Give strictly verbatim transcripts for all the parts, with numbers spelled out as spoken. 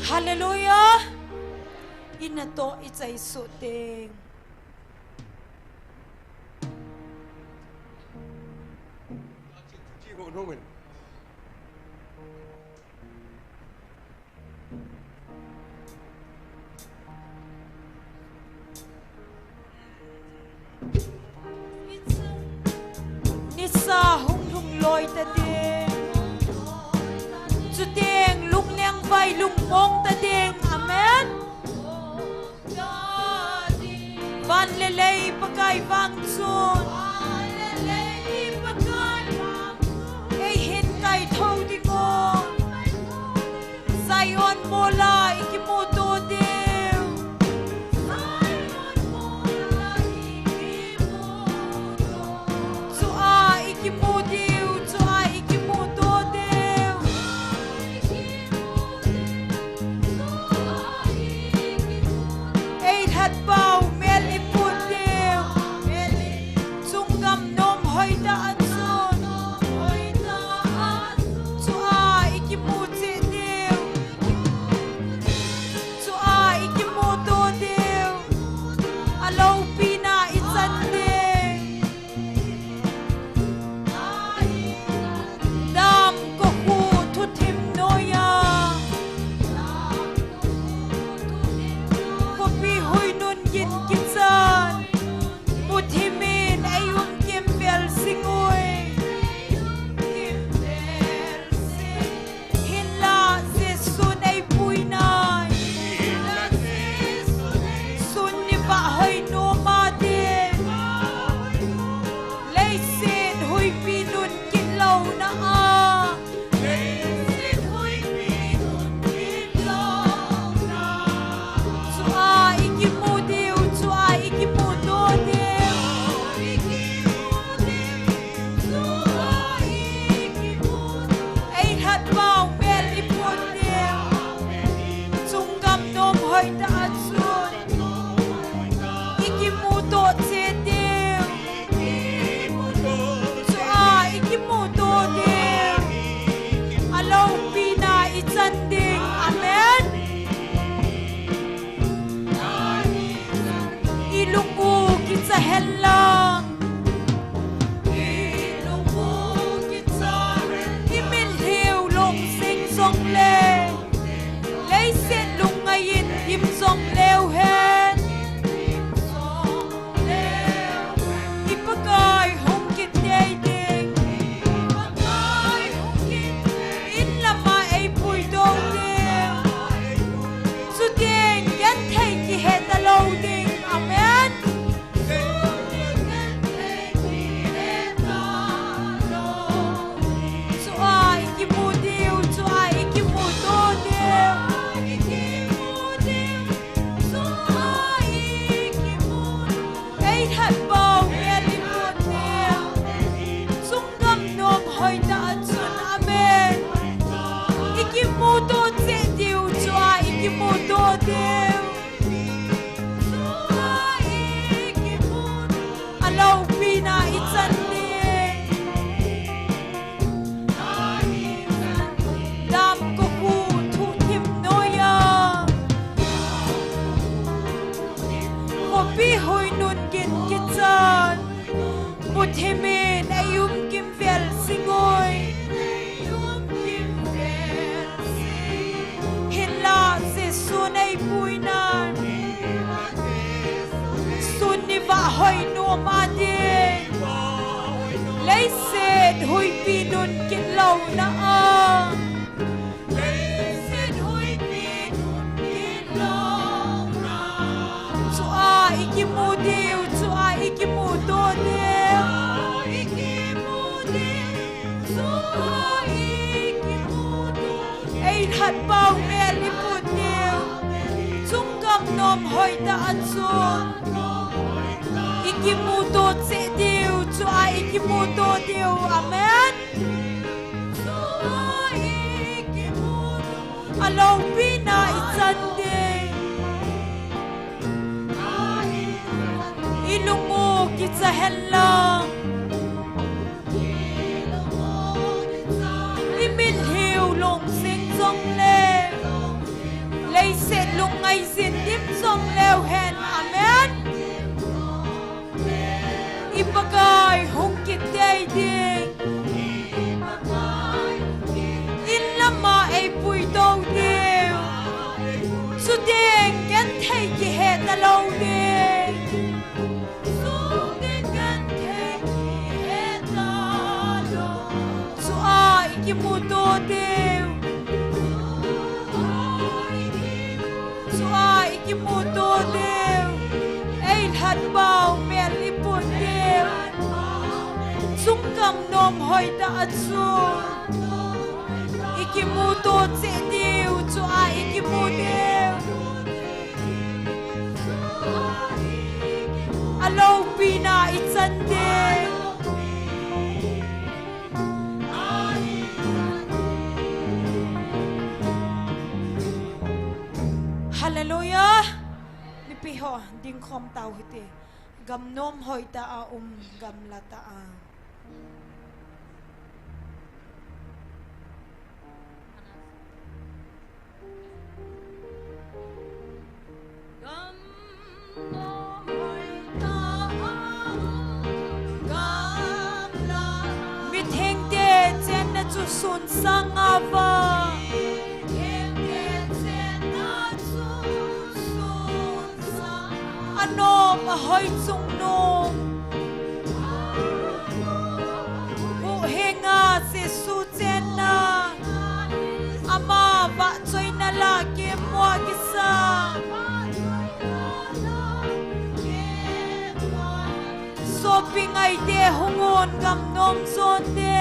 Hallelujah. Ina toh i chai suh teng. Nisa hung lhung loi ta ding. Chuteng lung lengvai lungmong ta ding. Amen. Van le lei Pakai vang chun. Ei hin kaitho ding o. Zion mola i kimuto diu. Chua i kimu diu, chua i kimuto diu. Ei lhatpau mel i put diu. Chunggam nom hoitah a chun. Chua i kimu cheh diu. Chua i kimuto diu. A lopina i chan ding. Dam kokhu thuthim noiya. Khopi huinun gin kichan. Muthimin ei um kimvel sing ui. Hinla Jesun ei pui nai. Sun nivah hoi nom a ding. Leiset huipi nun kit louna a. Chua i kimu diu, chua i kimuto diu. Ei lhatpau mel i put diu. Chunggam nom hoitah a chun. I kimuto cheh diu. Chua i kimuto diu. A lopina i chan ding. Amen. I lung u kicha hen lang. I mitlhiu lungsing jong le. Leiset lungngai in dim jong leu hen. I Pakai hung kit tei ding. In lama ei puidoh ding. Chuteng genthei kihe talou ding. Amen. Chua i kimu diu, chua i kimuto diu. Ei lhatpau mel i put diu. Chunggam nom hoitah a chun. Amen. I kimuto cheh diu, chua i kimuto diu. A lopina i chan ding. Dam kokhu thuthim noiya. Khopi huinun gin kichan. Muthimin ei um kimvel sing ui. Hinla Jesun ei pui nai. Sun nivah hoi nom a ding. Leiset huipi nun kit louna a. Chua i kimu diu, chua i kimuto diu. Ei lhatpau mel i put diu. Chunggam nom hoitah a chun. I kimuto cheh diu, chua i kimuto diu. Amen. A lopina i chan ding. I lung u kicha hen lang. I mitlhiu lungsing jong le. Sin dim jong leu hen. Amen. I Pakai hung kit tei ding. In lama ei pui to ding. Chuteng genthei kihe ta lo ding. Chuteng genthei kihe ta lo. Chua i kimu to ding. Chua i kimu to ding. Ei lhat bau mel i pun ding. Chung gam nom hoi ta a chu. I kimu to che diu, chua i kimu diu. A lopi na i chan diu. Hallelujah. Mipi ho, ding khom tau hite. Gam nom hoi ta a um, gamla ta a. Mithengte chenna chu sun sang a va. A nom a hoi chungnung. Huhhing a Jesu chenna. Ama vahchoina la kemmu a kisa. Sopi ngaite hung un, gam nom jon te.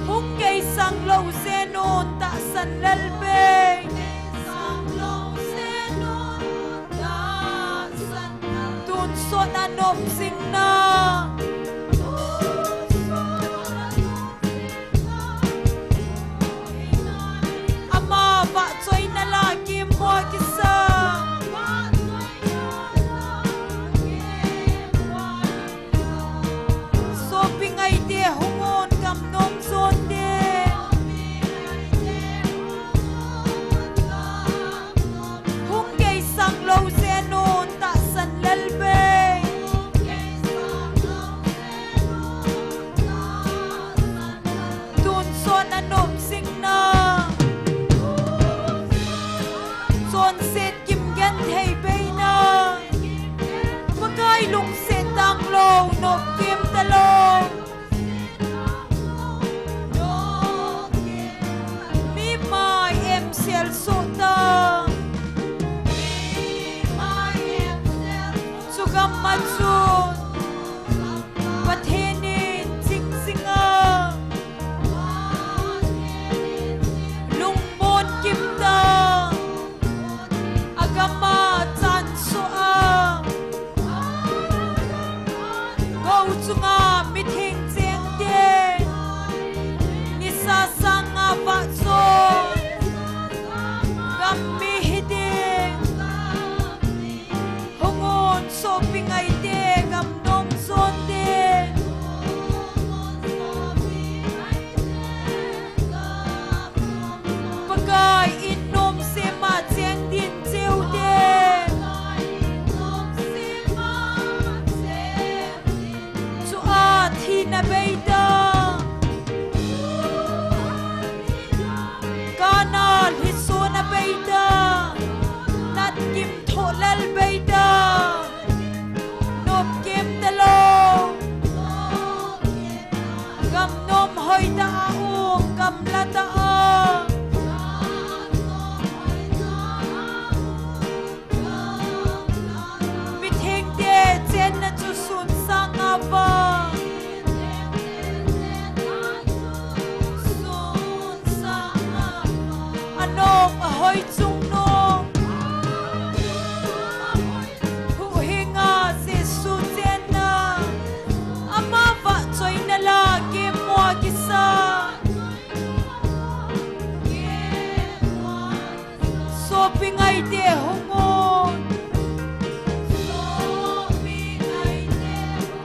Hung kei sang lou jeng un, tahsan lel bei. Tun sot a nop jing na. Ama vahchoina la kemmu a kisa. Sopi ngaite hung un, gam nom jon te. Hung kei sang lou jeng un, tahsan lel bei. Tun sot a nop jing na. Chonset kim genthei bei na. Pakai lungset tang lou, nop kim ta lou. Mi mai em sel so ta. Chu gam a chun Pathen in ching jing a. Lungmon kim ta. A gam a chan so a. Gou chunga mitheng cheng te. Nisa sang a vahchoi. Gam mi hi ding. Hung un sopi ngaite, gam nom jon te. Pakai in nom sem a cheng din cheu te. Chua thina bei ta. Kana lhisona bei ta. Nat kim tho lel bei ta. Nop kim ta lou. Gam nom hoi ta a um, gamla ta a. Mithengte chenna chu sun sang a va. Sun sang a va. A nom a hoi chungnung. Huhhing a Jesu chenna. Ama vahchoina la kemmu a kisa. Sopi ngaite hung un.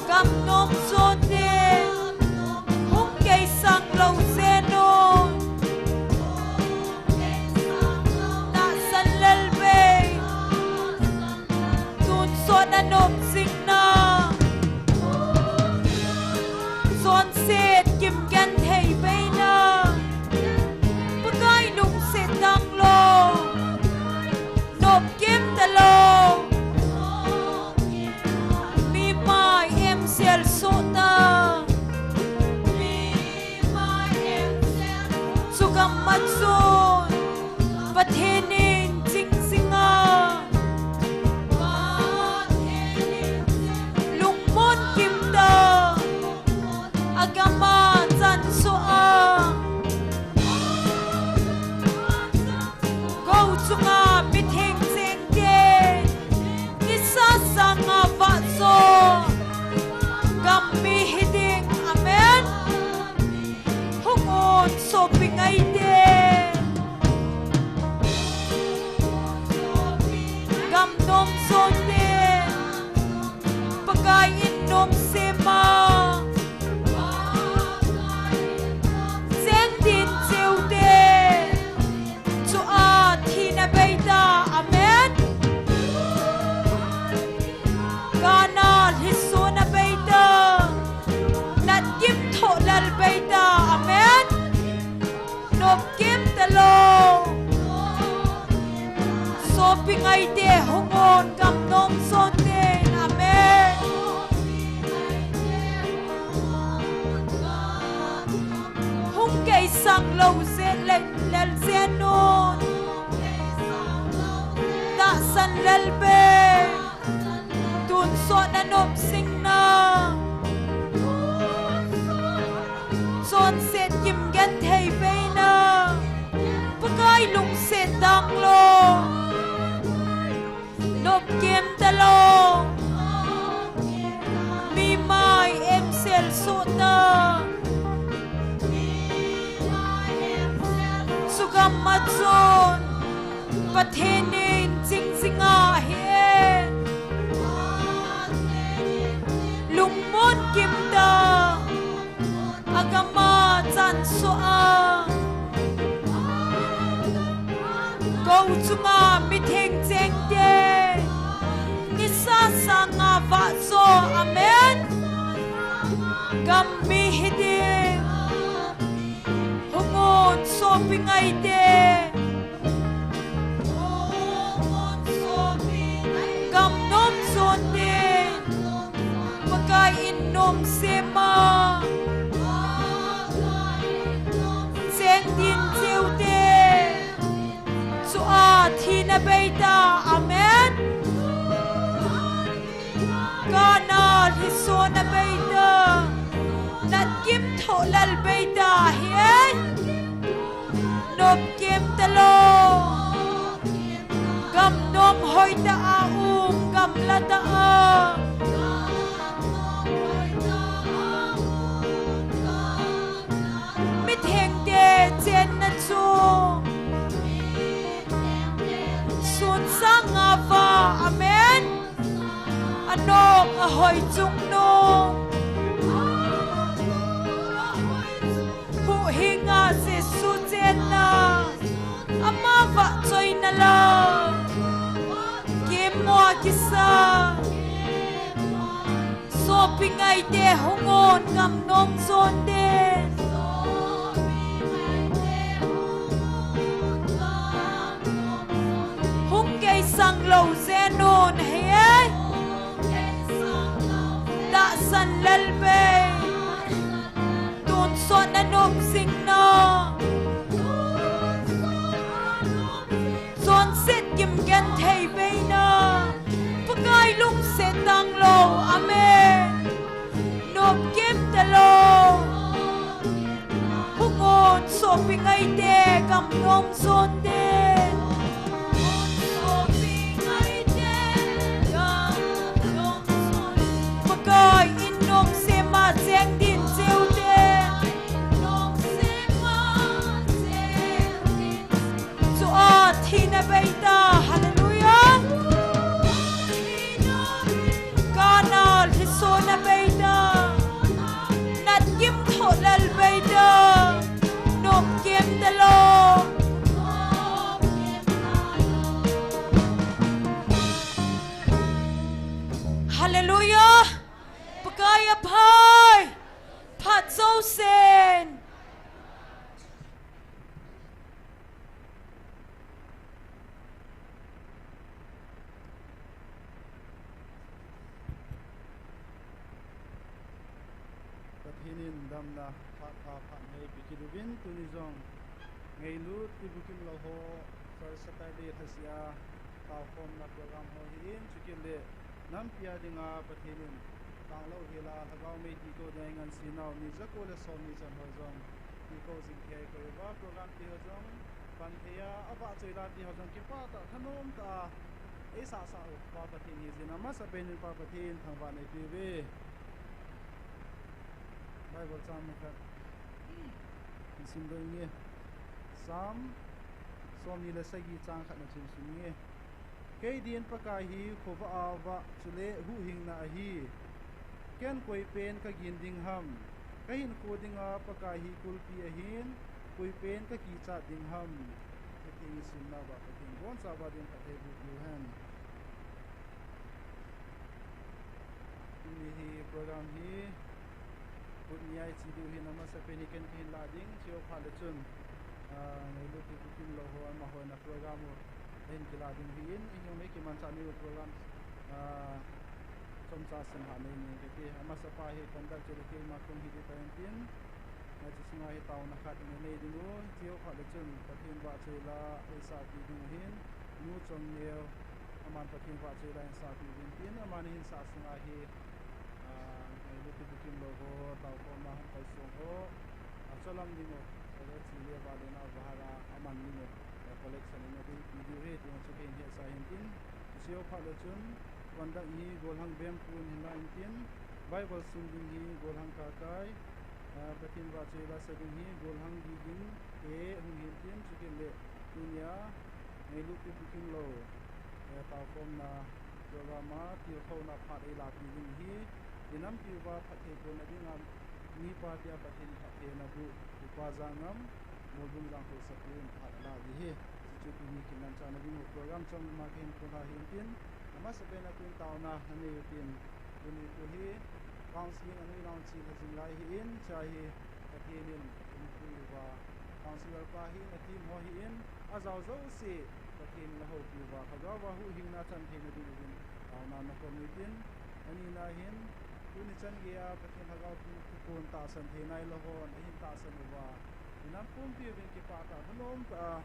Gam nom jon te. Hung kei sang lou Chun Pathen in jing jinga lungmon kimta agama chan soh a, gou chunga mitheng chengte nisa sanga vahcho gam mi hiding. Amen. Hung un sopi ngaite, gam nom jonte, Pakai in nom sema cheng din cheute, chua thina beita. Amen. Kana lhisona beita, natkim thohlal beita. Amen. Nopkim talou, sopi ngaite hung un gam nom jonte. Amen. Hung keisang lou jeh le, lel jeh un, tahsan lel be, tonsot na nop jingna, chonset kim genthei beina, Pakai lungset danglou, nopkim talou, mi mai emsel sohta, chugam a chun Pathen in jing jinga ahi e. Lungmon kimta agama chan soh a, gou chunga mitheng chengte nisa sanga vahcho. Amen. Gam mi hiding. Hung un sopi ngaite, gam nom jonte, Pakai in nom sema cheng din cheute, chua thina beita. Amen. Kana lhisona beita, natkim thohlal beita ahi e. Nopkim talou, gam nom hoitah a um, gamlatah a, mithengte chenna chu sun sanga vah. Amen. Anom ahoi chungnung, huhhinga Jesu chenna, ama vahchoina la, kimmo a kisa, sopi ngaite hung un gam nom jonte, hung keisang lou jeh un ahi e. Tahsan lel bei, tonsot na nop jingna, chonset kim genthei beina, Pakai lungset danglou. Amen. Nopkim talou, hung un sopi ngaite, gam nom jonte, Pakai in nom sema cheng din cheute, chua thina beita. Hallelujah. Kana lhisona beita, natkim thohlal beita, nopkim talou. Hallelujah. Pakai aphai. Phat jousen. Pathen in damna phat pha phat nei pe kit uvin, tuni jong Ngailut Tibukimlou ho First Saturday lhaseh a taokhomna program ho hi in, chukit le nampi a dinga Pathen in tanglou hel a Lhagao Mei tikou dinga ngansena u ni jako le somni chan ho jong tikou jing thei koi uva, program ti ho jong pan thei a, avahchoi la ti ho jong kipah tah, thanom tah a eisah sah u Pa Pathen hijeh in amasapen in Pa Pathen thangvahna eipeuve. Bible chang khat isimdoh inge. Psalm somni le sagi chang khat na chun sim inge. Kei din Pakai hi khovah a vah chule huhhingna ahi. Ken koipen kagin ding ham? Kahinkho dinga Pakai hi kulpi ahin, koipen kakichat ding ham? Hiti simna uva Pathen in abonchauva din phatthei boh peuhen. Tuni hi program hi Kut ni a iche diu hin amasapen hi ken kahin lah ding, chujou phat le chun, ah, Ngailut Tibukimlou ho amaho in a program u ahin kilah ding ahin, ijongle kimanchah nei u program, ah, chomcha simha nei inge kati. Amasapa hi conduct chu le keima kong hi ding tahen tin, hiche sunga hi taona khat inei ding u, chujou phat le chun Pathen vahchoi la eisahpeh ding u ahin, Nu Chongneo, aman Pathen vahchoi la eisahpeh ding tin, aman ahin sah sunga hi, ah, Ngailut Tibukimlou ho taokhomna hung kalsong ho, acholam ding u, chule che le vah le na vahar a aman ding u, eh, collection in adei peh diu ahi ti chu kahin hetsah ahin tin, chujou phat le chun conduct hi Golhang Bempu in ahin lah in tin, Bible sim ding hi Golhang Kakai, ah, Pathen vahchoi la sa ding hi Golhang Gigin te hung hin tin, chukit le tunia Ngailut Tibukimlou, eh, taokhomna program a tilkhouna phat eilahpeh ding hi, inampi uva phatthei bohna dinga mipa tia Pathen phattheina boh Upa Jangam, Molbung Jangkhosapu in phat alah ding ahi. Hichu tuni kimanchahna ding u program chomma kahin phondoh ahin tin, amasapen a tun taona nanei u tin, tuni pu hi counselling anoinau chena jing lai ahin, chua hi Pathen in apumpui uva, counselor pa hin, a team ho hin, ajao jouse Pathen in ahoupi uva, Lhagao va huhhingna chan theina ding uvin taona nakom u hitin, anina hin, tuni chan geiya Pathen Lhagao thu, thu kon tahsan thei nailou hon ahin tahsan uva, inam pumpi uvin kipah tah, thanom tah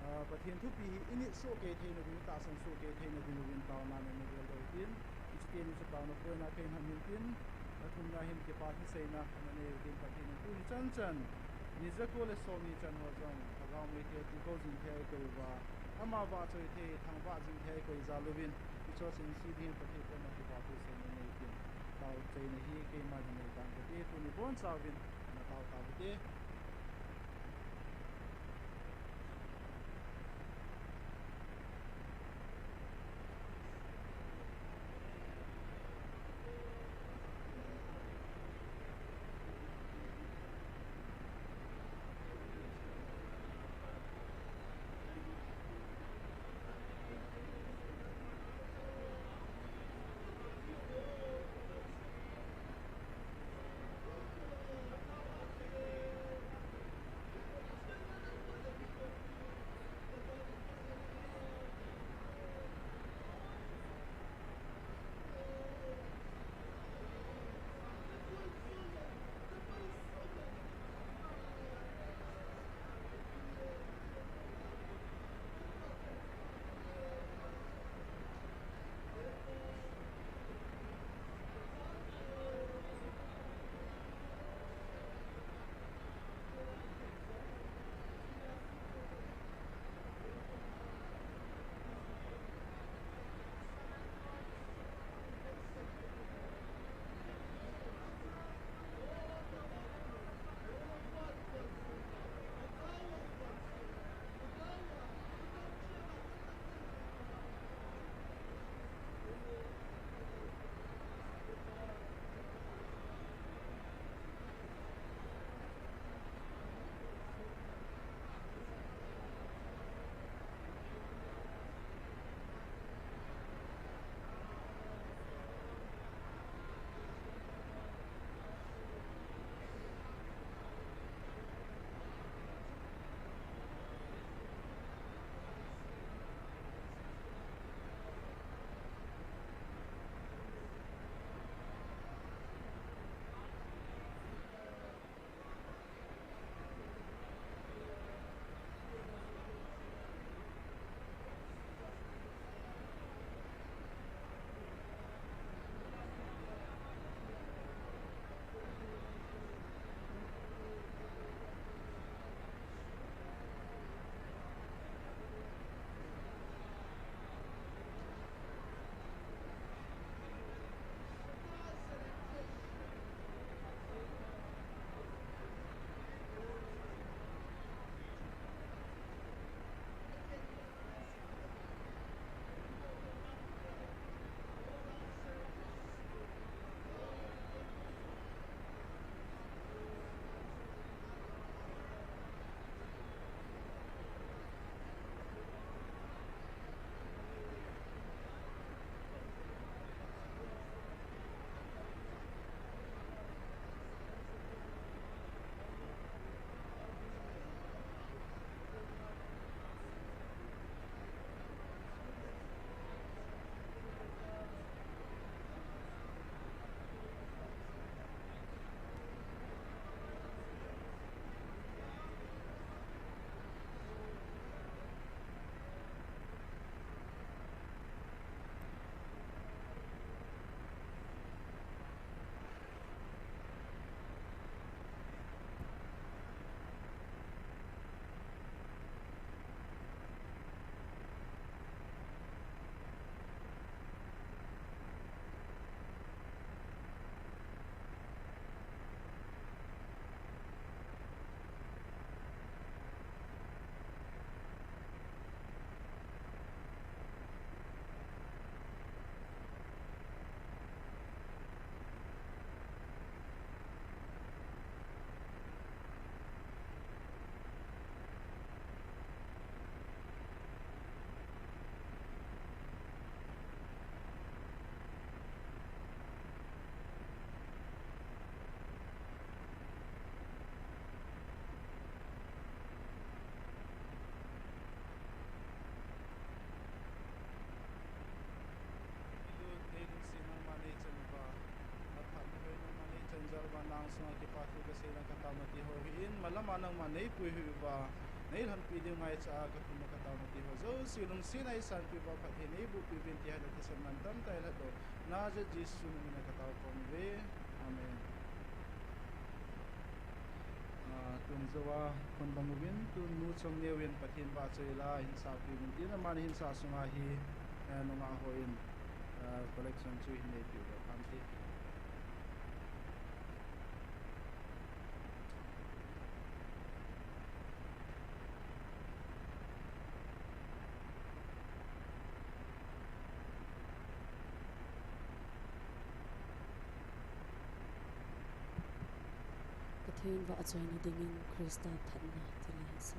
a, ah, Pathen thupi hi init soh kei theina ding, itahsan soh kei theina ding uvin taona nanei u hitin, hiche teni chu taona poina kahin ham in tin, athumna hin kipa thuseina nanei u hitin, Pathen in tuni chan chan, ni jako le somni chan ho jong Lhagao Meitei tikou jing thei eikoi uva, ama vahchoi thei, thangvah jing thei eikoi jal uvin, hiche chun hiche ding Pathen koma kipa thuseina nanei u hitin, tao chaina hi keiman nanei tan kate, tuni bonchauvin natao tauvinte. Sunga kipa thu kasei na kataona ti ho hi in, malama nangma neipui uva, neilhonpi diu ngaicha a kathum a kataona ti ho jouse lungsetna eisanpi uva phatthei neibohpi uvin ti hile thasetna tamtah eilhatdoh. Nazareth Jesu min a katao khom uve. Amen. Ah, tun jouva phone bang uvin, tun Nu Chongneo in Pathen vahchoi la hinsahpi uvin tin, amani hinsah sunga hi, eh, nungah hon, eh, collection chu hin neipi uva phan te. Pathen vahchoina dingin Christa phatna ti le hi sa.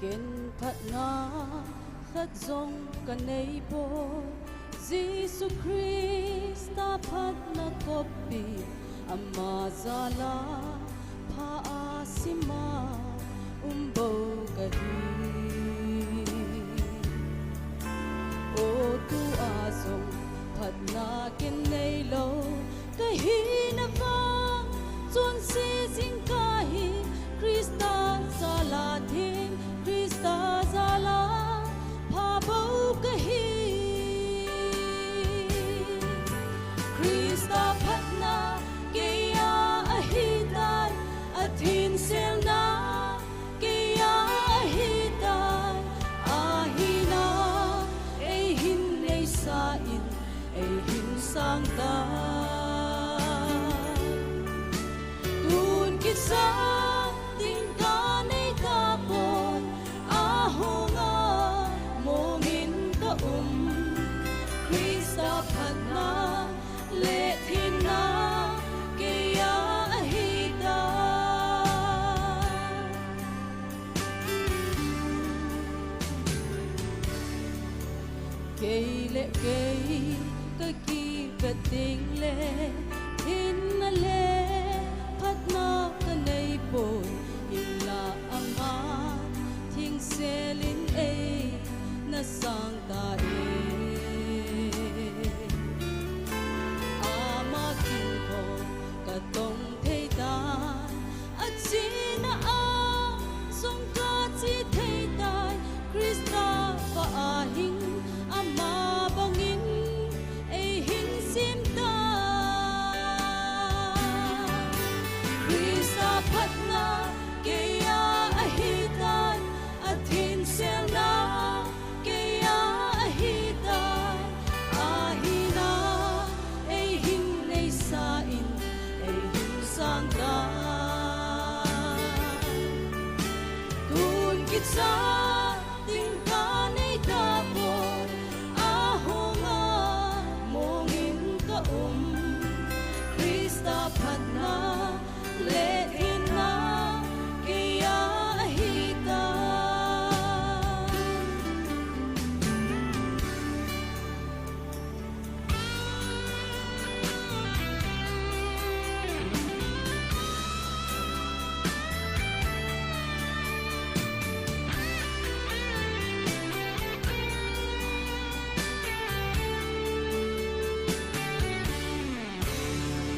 Ken phatna khat jong kanei poi, Jesu Christa phatna koppi, ama jal a pha a sim a um bou kahi. O tua jong phatna ken neilou kahi na vang, chonse jingkah hi Christa jal a theng, Christa jal a pha bou kahi. Christa phatna kei a ahitai, a thengselna kei a ahitai, ahina eihin neisa in, eihin sang tai. Tun kisang ding kanei tapoi, ahung a mongin kaum, Christa phatna le thina kei a ahitai. Kei le kei kakivet ding le, thina le phatna kanei poi, hinla aman thengsel in eina sang tai. Ama kiang ho katong thei tai, achena a jong kache thei tai, Christa vah a hing ama bangin eihin sem tai. Christa phatna kei a ahitai, a thengselna kei a ahitai, ahina eihin neisa in, eihin sang tai. Tun kisang ding kanei tapoi, ahung a mongin kaum, Christa phatna le thina kei a ahitai.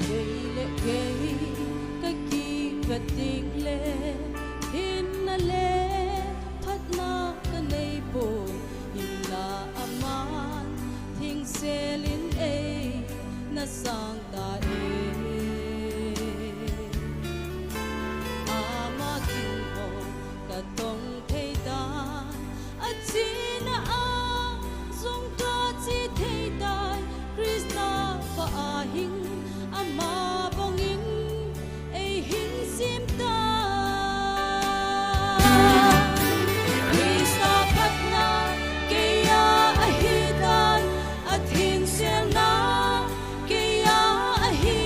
Kei le kei kakivet ding le, hinna le phatna kanei poi, hinla aman thengsel in eina sang tai. Ama kiang ho katong thei tai, achena a jong kache thei tai, Christa vah a hing ama bangin eihin sem tai. Christa phatna kei a ahitai, a thengselna kei a ahi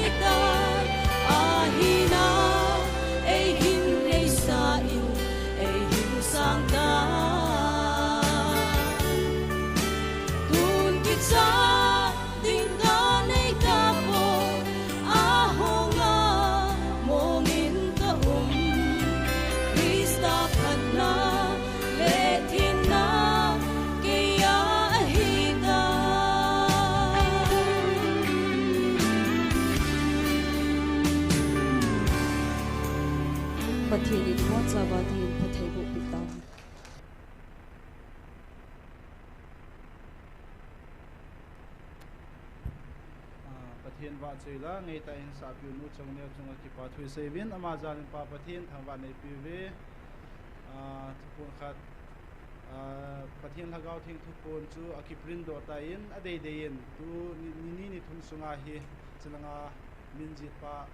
Pathen in amacha vang dingin phatthei boh peh tahen. Ah, Pathen vahchoi la, ngeitah in sahpiu nu Chongneo chunga kipa thu isei uvin, ama jal in Pa Pathen thangvah in eipeh uve. Ah, thuphon khat, ah, Pathen Lhagao Theng thuphon chu akiprint doh tan, adei dei in, tuni ni, ni thum sunga hi, chulanga min jih pa,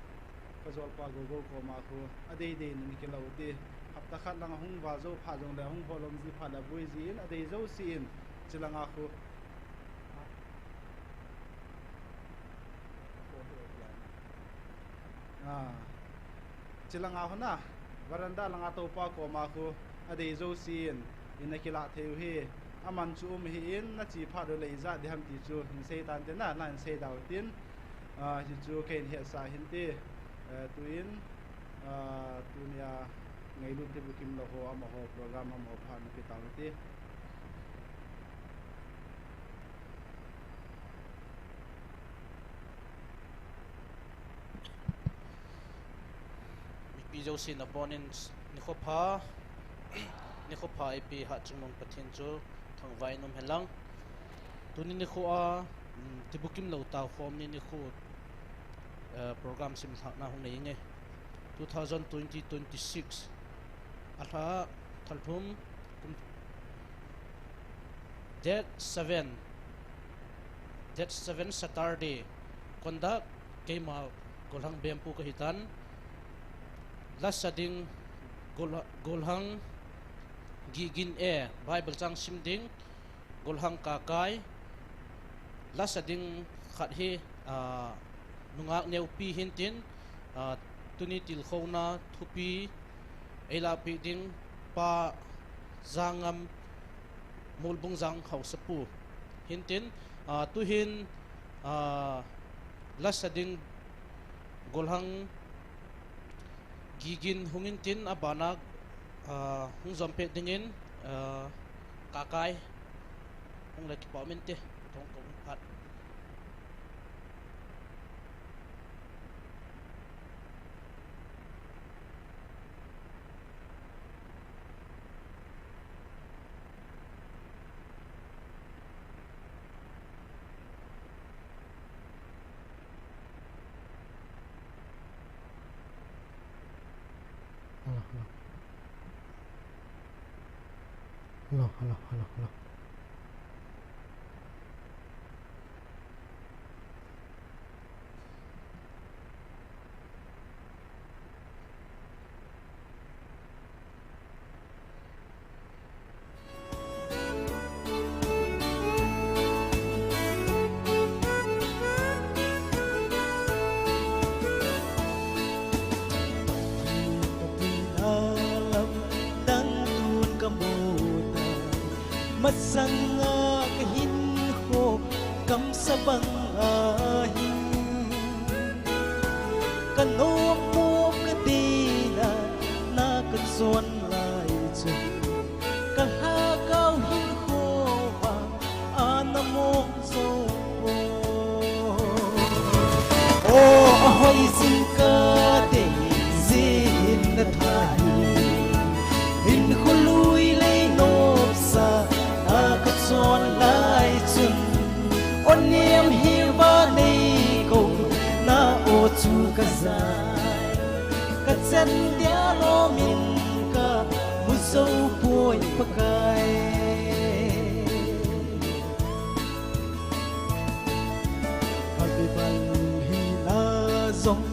ka jolpa Gogo koma khu, adei dei in ana kilo ute. Hapta khat lang ahung val jou phat jongle, ahung hol lom ji phat le aboi ji in, adei jouse in, chulanga khu. Ah. Chulanga khu na, veranda langa toupa koma khu, adei jouse in, in ana kilah thei u hi, aman chu um hih in, nache phat uleh ijat ding ham ti chu, hin sei tante na, nahin sei dau tin, ah, hichu kahin hetsah hinte, eh, tuin, ah, tunia ngailut Tibukim lou ho, amaho program, amaho phat nape tau hite. Mipi jouse nabon in nikho pha, nikho pha eipeh Hatchungnung Pathen chu thangvah in um hen lang. Tuni nikho a, um, Tibukim lou taokhom ni nikho, eh, program simlhahna hung nei inge. Two thousand twenty, twenty-six. Alha Thalthum kum, date seven. Date seven Saturday. Conduct, keima Golhang Bempu kahi tan. Lasa ding Gol-, Golhang Gigin e, Bible chang sim ding, Golhang Kakai. Lasa ding khat hi, ah, nungak neupi hintin, ah, tuni tilkhouna thupi eilahpeh ding Pa Jangam, Molbung Jang haosapu hintin, ah, tuhin, ah, lasa ding Golhang Gigin hung intin, abana, ah, hung jom peh dingin, ah, Kakai hung le kipa um inte, tong kong phat. Hello, hello. Hello, hello, hello, hello. Pathen a lamdang tun kamu tai, masanga kahinkho kamsa bang ahi. Kanop nop kadeina na kachon lai chun, kalhagao hinkho vang ana mong jou poi. O, ahoi jing kadei jin natha hi, hinkho lui lei nopsa na kachon lai chun, o nem hiva nei kou na o chu kajai. Kachan dia lom in kamu jou poi Pakai. Kabibal hina jong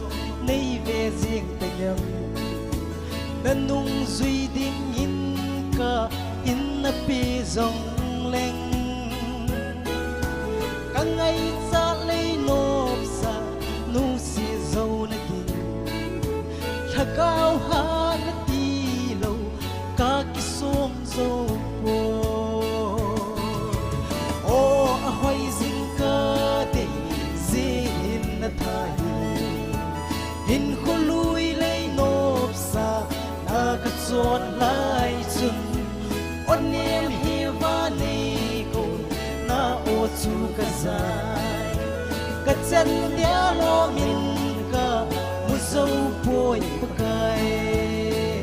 nei ve jing teng em, nanung jui dingin ka in nape jong leng, kangaichat lei nopsa nungse jouna ding, lhagao hat nati lou kakisong jou poi. O, ahoi jing kadei jin natha hi, hinkho lui lei nopsa na kachon lai chun, o nem hiva nei kou na o chu kajai. Kachan dia lom in kamu jou poi Pakai.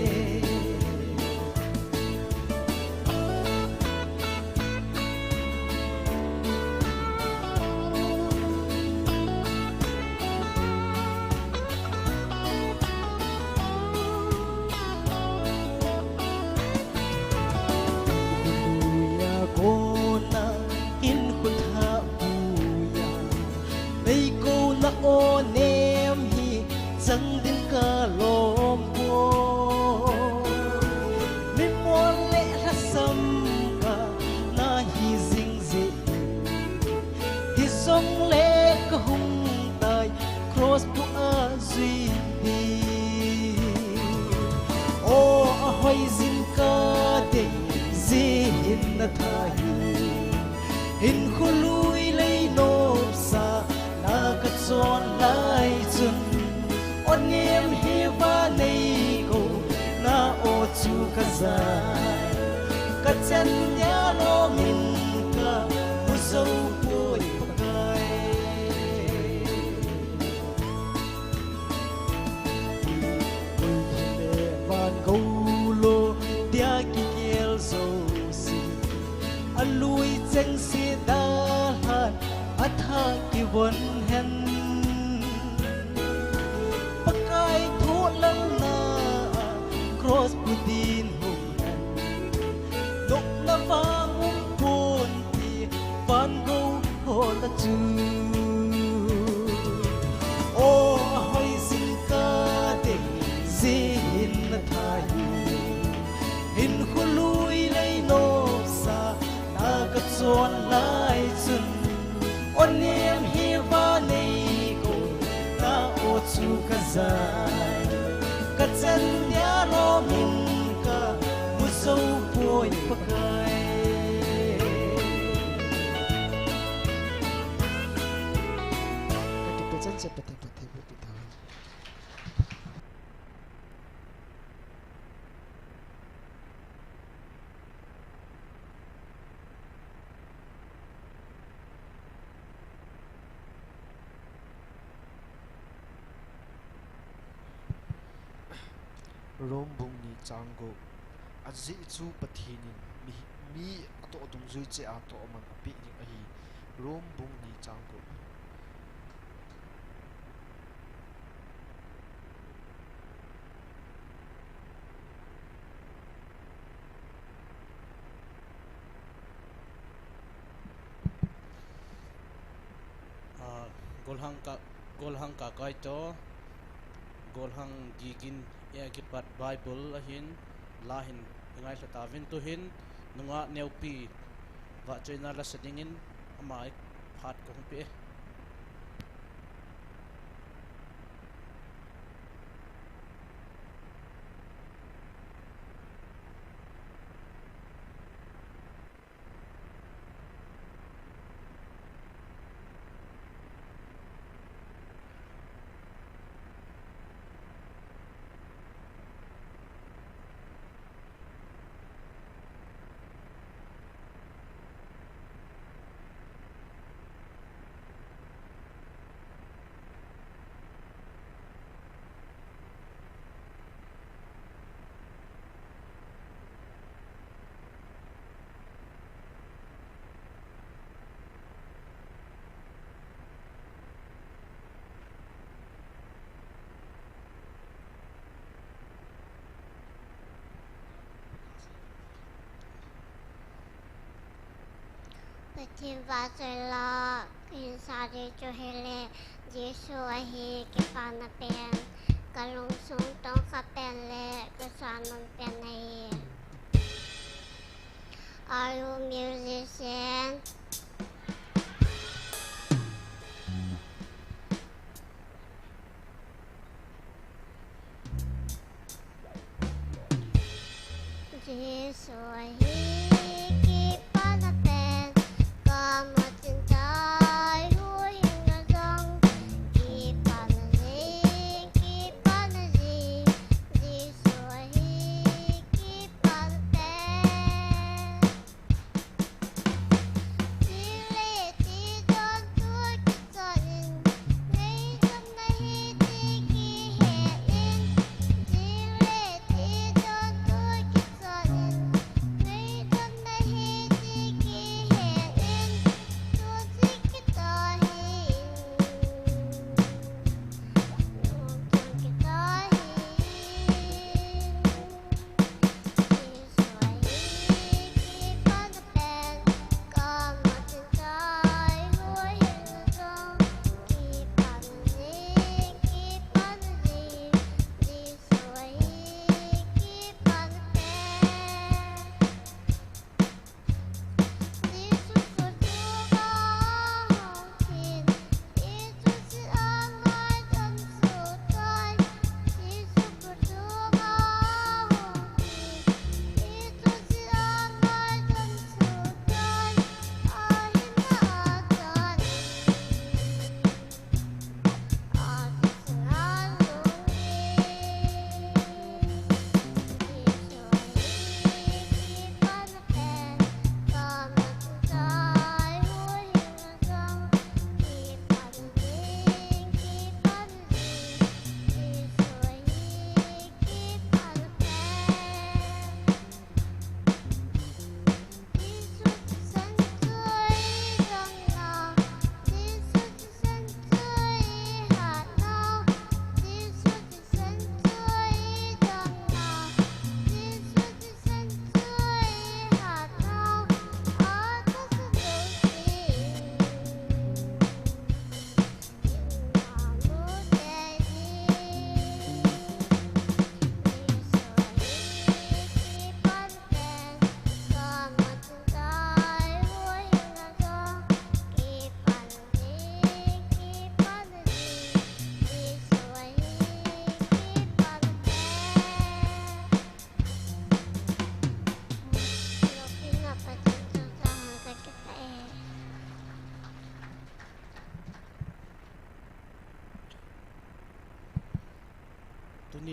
Jingkah dei jeh hin na tha hi, hinkho lui lei nopsahna ka chon lai chun, o nem heva nei ko na o chu ka ja, ka chan dia lom in ka mu jou poi Pakai. Van golo dia kigel jouse, alui chengse dalhan, atha kivon hen. Pakai thohlalna a cross pu din hung hen. Nopna vang um pon ti van golo chu. O, ahoi jingkah dei jeh hin na tha hi, hinkho lui lei nopsahna ka chon lai chun, o nem heva nei ko na o chu ka ja, ka chan dia lom in ka mu jou poi Pakai. Ka kipe chan chan Pathen phattheiboh peh tahen. Rom bung ni chang gup. Ajeh chu Pathen in mi, mi atoh dungjui cheh a tohman apeh ding ahi. Rom bung ni chang gup. Ah, golhang ka, golhang ka kai to, golhang gigin ea kipat Bible ahin, la hin i ngailha tauvin tuhin, nungah neupi vahchoina la sa dingin ama phat ka hung pe e. Pathen vahchoi la, ka hinsah ding chu hile, Jesu ahi kipana pen, ka lungsung tongkha pen le ka sanon pen ahi. Are you musician? Jesu hi kipana pen, ka mutin tai hu hing na jong, kipana jing, kipana jing, Jesu hi kipana pen.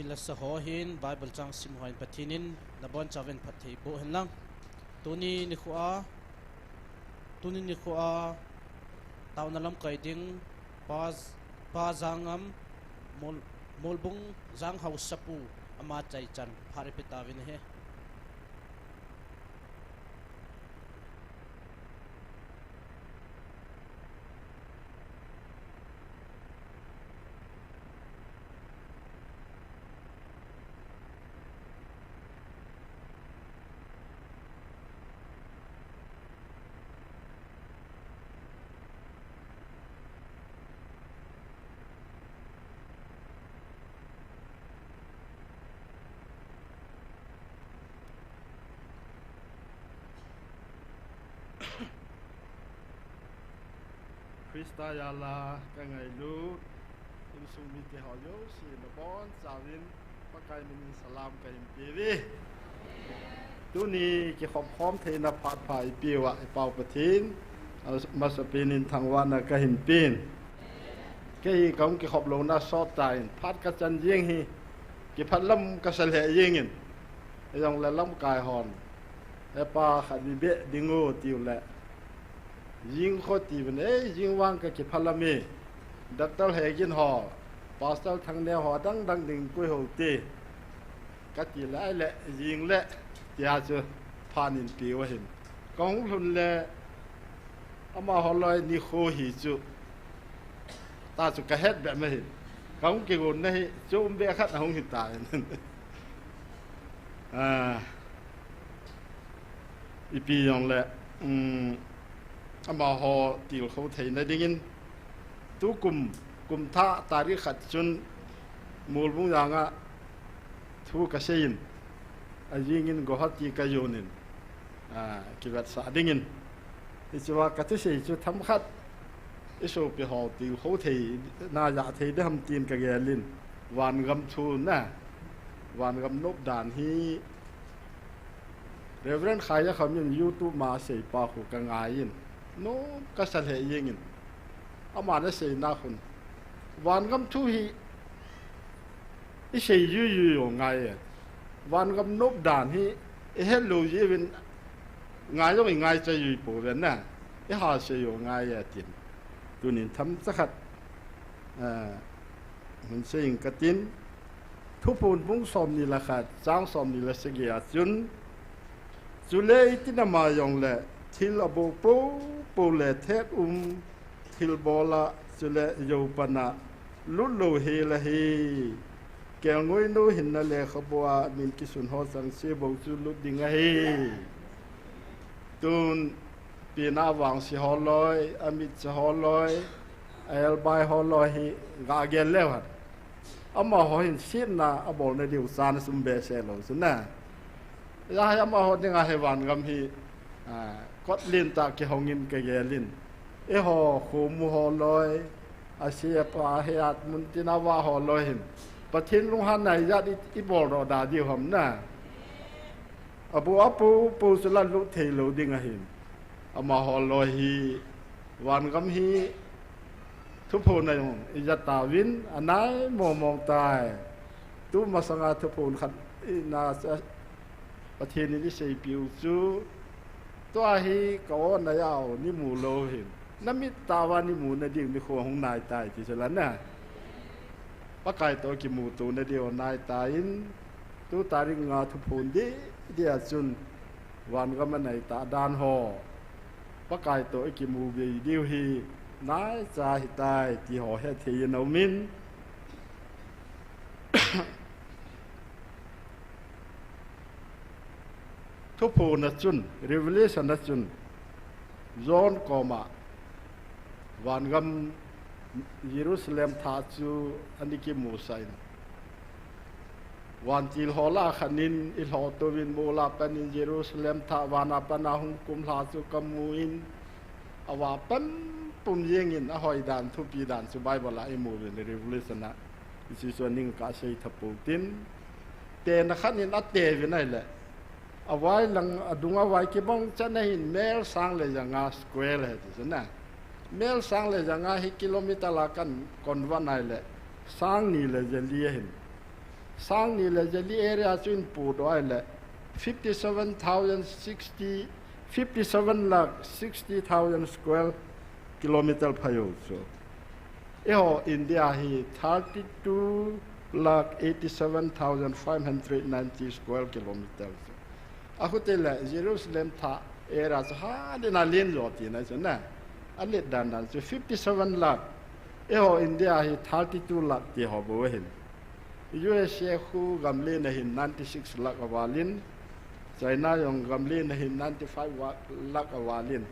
Lasa ho hin Bible chang sim ho hin Pathen in nabonchauvin phatthei boh hen lang. Tuni nikho a, tuni nikho a, taona lamkai ding, Pa, Pa Jangam, Mol-, Molbung Jang Haosapu, ama chaichan phat ipe tauvin ahi. Christa jal a kangailut insung mite ho jouse nabonchauvin Pakai min in salam kahin peuve. Tuni kikhop khom theina phat pha eipeuva i Pau Pathen, amasapen in thangvahna kahin pen. Kei hi kahung kikhop louna sot tan, phat kachan jeng hi, kiphat lam kasa lheh jengin. Hijongle lamkai hon, "He pa, khatvei beh ding o," tiu le, "Jing kho," tiuvin, "Ei, jing vang kakipha lam e. Doctor Hegin ho, Pastor Thangneo ho, adang dang ding koi ho te," kati le, ahile, "Jing le," tia chu phat in peuva hin. Kahung lhun le, amaho loi nikho hi chu, ta chu kahet beh ma hin. Kahung kigonna hi, chu um beh khat ahung hitan. Ah, ipi jongle, um, amaho tilkhou theina dingin, tukum, kum thah tarik khat chun Molbung Jang a thu kaseiyin, ajingin Guwahati kajonin, ah, kivetsah dingin. Hichea kathusei chu themkhat isopi ho tilkhou theina jah thei ding ham tin kagelin, vangam thu na, vangam nop dan hi Reverend Khaijakham in YouTube ma asei pa khu kangaiyin, nom kasa lheh jengin, aman aseina khun, vangam thu hi isei juijui u ngai e, vangam nop dan hi ihet lou jeh uvin ngai jong ingaicha jui pouve na, ihasei u ngai e tin, tunin themcha khat, eh, hin seiyin katin, Thuphon bung somni le khat, chang somni le sagi a chun, chule itin ama jongle thil aboh poupou le thet um thilbol a, chule jou pan a lut lou hel ahi. Kelngoinou hinna lekhabua min kisun ho chengse bou chu lut ding ahi. Tun pena vangse ho loi, amitse ho loi, a-elbai ho loi hi gagel leu hen. Amaho hin setna abolna diu chance um behseh lou chu na. Hijeh a hi amaho dinga hi vangam hi, ah, kot lentah kihongin kagelin. Eiho khomu ho loi, ase apa, ahet mun tin avah ho loi hin, Pathen lunghanna ijat i, iboldoh da diu ham na. Aboh a poupou chu la lut thei lou ding ahin. Amaho loi hi, vangam hi, thuphon a jong ija tauvin, anai mong mong tai. Tumasanga thuphon khat ina, Pathen in iseipiu chu, tua hi ka-o nai a-o neimu lou hin, namit tah uva neimuna diu nikho hung naitai ti chu la na. Pakai toh kimuto na diu naitan, tu tarik nga thuphon ding dia chun, vangam a naitah dan ho, Pakai toh ikimu bei diu hi naicha hitai ti ho hethei in aumin. Thuphon a chun, Revelation a chun, John koma vangam Jerusalem thah chu ana kimusah in, vantil ho lah a khat in eilhoh touvin mol a pat in Jerusalem thah van a pat a hung kumlha chu kamun, avah pum pum jengin ahoi dan, thupi dan chu Bible a imu uvin, Revelation a. Hiche chu aning kasei tha pou tin, tena khat in ateuvin ahile, avai lang, adung avai kibang chan ahin, mel sang le janga square ahi ti chu na. Mel sang le janga hi kilometer a kan convert ahile, sang ni le jali ahin. Sang ni le jali area chu in pu doh a le fifty seven thousand sixty, fifty seven lakh sixty thousand square kilometer phayo chu. Eiho India hi thirty two lakh eighty seven thousand five hundred ninety square kilometer chu. Akhute le Jerusalem thah area chu ha dena len jo tina chu na. Alet dan dan chu fifty seven lakh. Eiho India hi thirty two lakh ti ho bou ahin. U S A khu gam lena hin ninety six lakh avalin, China jong gam lena hin ninety five wa-, lakh avalin.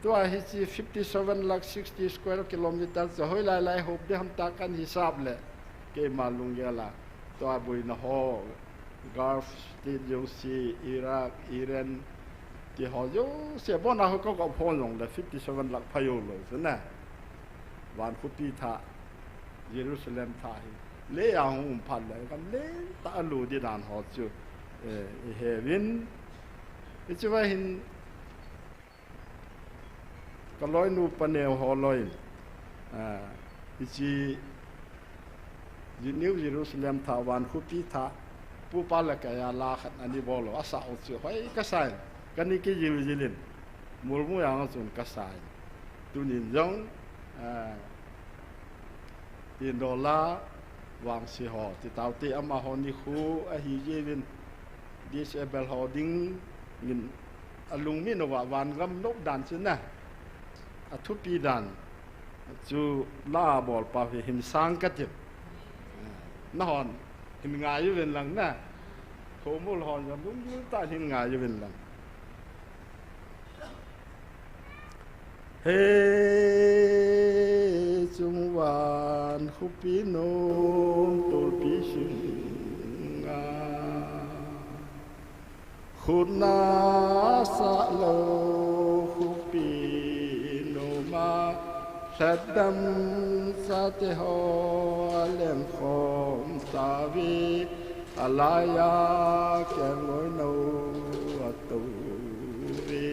Tua hiche fifty seven lakh sixty square kilometer chu hoilai lai hop ding ham tia kahin hisap le, keima lunggel a, tua boina ho, Gulf state jouse, Iraq, Iran, ti ho jouse, abona ho kaga phon jong le fifty seven lakh phayo lou chu na. Van khopi thah, Jerusalem thah hi. Lei a hung um phat le, gam lentah a lut ding dan ho chu, eh, i he uvin. Hiche va hin, ka loinu paneo ho loi, ah, hiche New Jerusalem thah, van khopi thah, pu pa le kei a la khat ana bol u, asah u chu hoi kasa in, kana kijil jil in, mulmu jang chun kasa in. Tunin jong, ah, Tin dola vangse ho, ti taute amaho nikho ahi jeh uvin, disable ho dingin alungmin uva van gam nop dan chu na, athupi dan chu la bol pa hi hin sang kati. Nahon hin ngai uvin lang na. Khomol hon jong lunggil tah in hin ngai uvin lang. He chungvan khopi nom tolpi sunga, khut na sah lou khopi nom a, lhatdam chate ho aleng khom tauve, alai a kelngoi nou atou ve.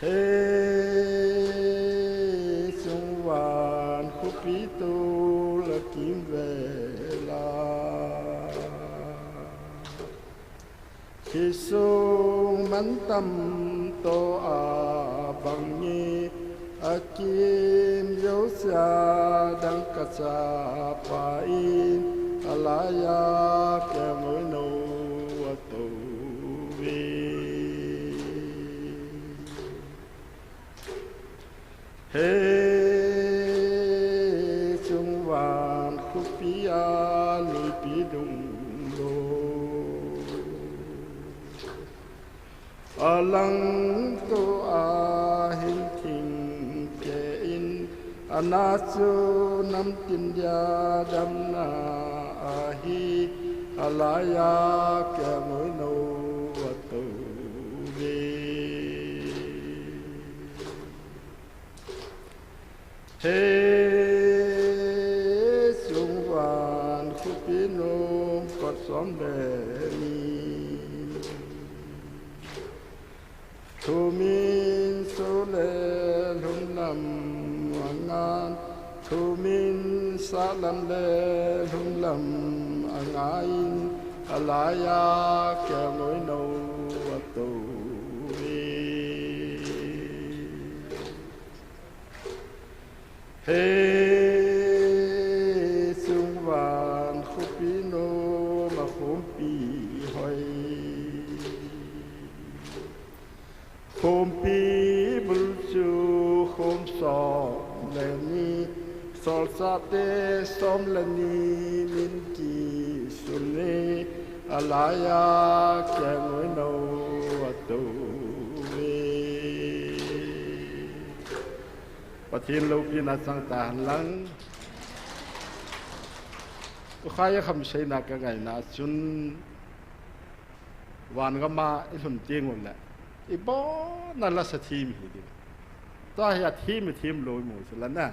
He chungvan khopi tol a kimvel a, hiche sung mantam toh a bang hi akim jousea dangka chapa in, alai a kelngoi nou atou ve. He chungvan khopi a luipi dunglou, alang toh a hin thingkeh in, ana chu namtin dia damna ahi, alai a kelngoi nou atou ve. He chungvan khopi nom kot som le ni, thumin soh le lhumlam angan, thumin sahlam le lhumlam angaiyin, alai a kelngoi nou atou ve. He chungvan khopi nom a khompi hoi, khompi bul chu khom som le ni, solchahte som le ni min kisun e, alai a kelngoi nou atou ve. Pathen loupina chang tahen lang. Tukhai a khamseina kangaina chun, van gam a ilhun teng uleh, ibon a lasa them ihi diu. Tua hi athem ithem lou imu chu la na.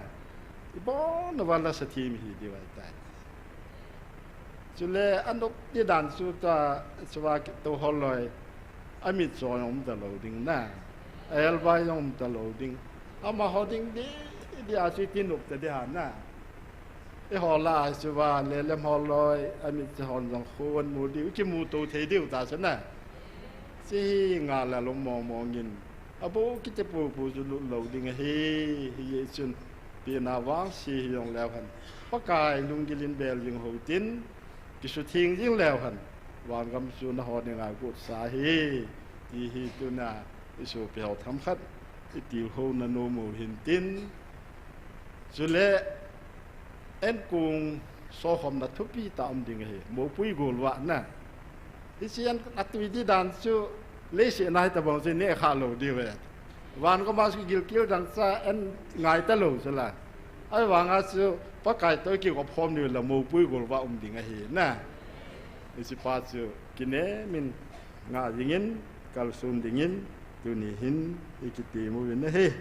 Ibon uva lasa them ihi diu ahitai. Chule anop ding dan chu tua, chua kitou ho loi, amit cho jong um talou ding na, aelbai jong um talou ding, amaho ding ding Dia chu ti nop ta dia na. Eiho lah a chu va le lem ho loi, amit che hon jong khun mu diu, kimu to thei diu ta chu na. Chu hi nga la lom mong mong in. Abo kiti pu pu chu lut lo ding ahi, hijeh chun pina vangse hi jong leu hen. Pakai lunggil in bel jing hou tin, kisutheng jing leu hen. Vangam chu nangho dinga gotsa ahi, ti hi tuna i sopi ho themkhat i tilkhouna nom u hin tin. Chule, enkong sokhomna thupi tah um ding ahi, mopui golvah na. Hiche a tui di dan chu leiset na hi tabang chu neh kha lou diu ve. Vangam a chu gilkel dangchah en ngai ta lou chu la. Ahivanga chu Pakai toh i kigop khom diu le mopui golvah um ding ahi na. Hiche pa chu kinem in ngah jing in, kalson ding in, tuni hin i kitem uvin ahi.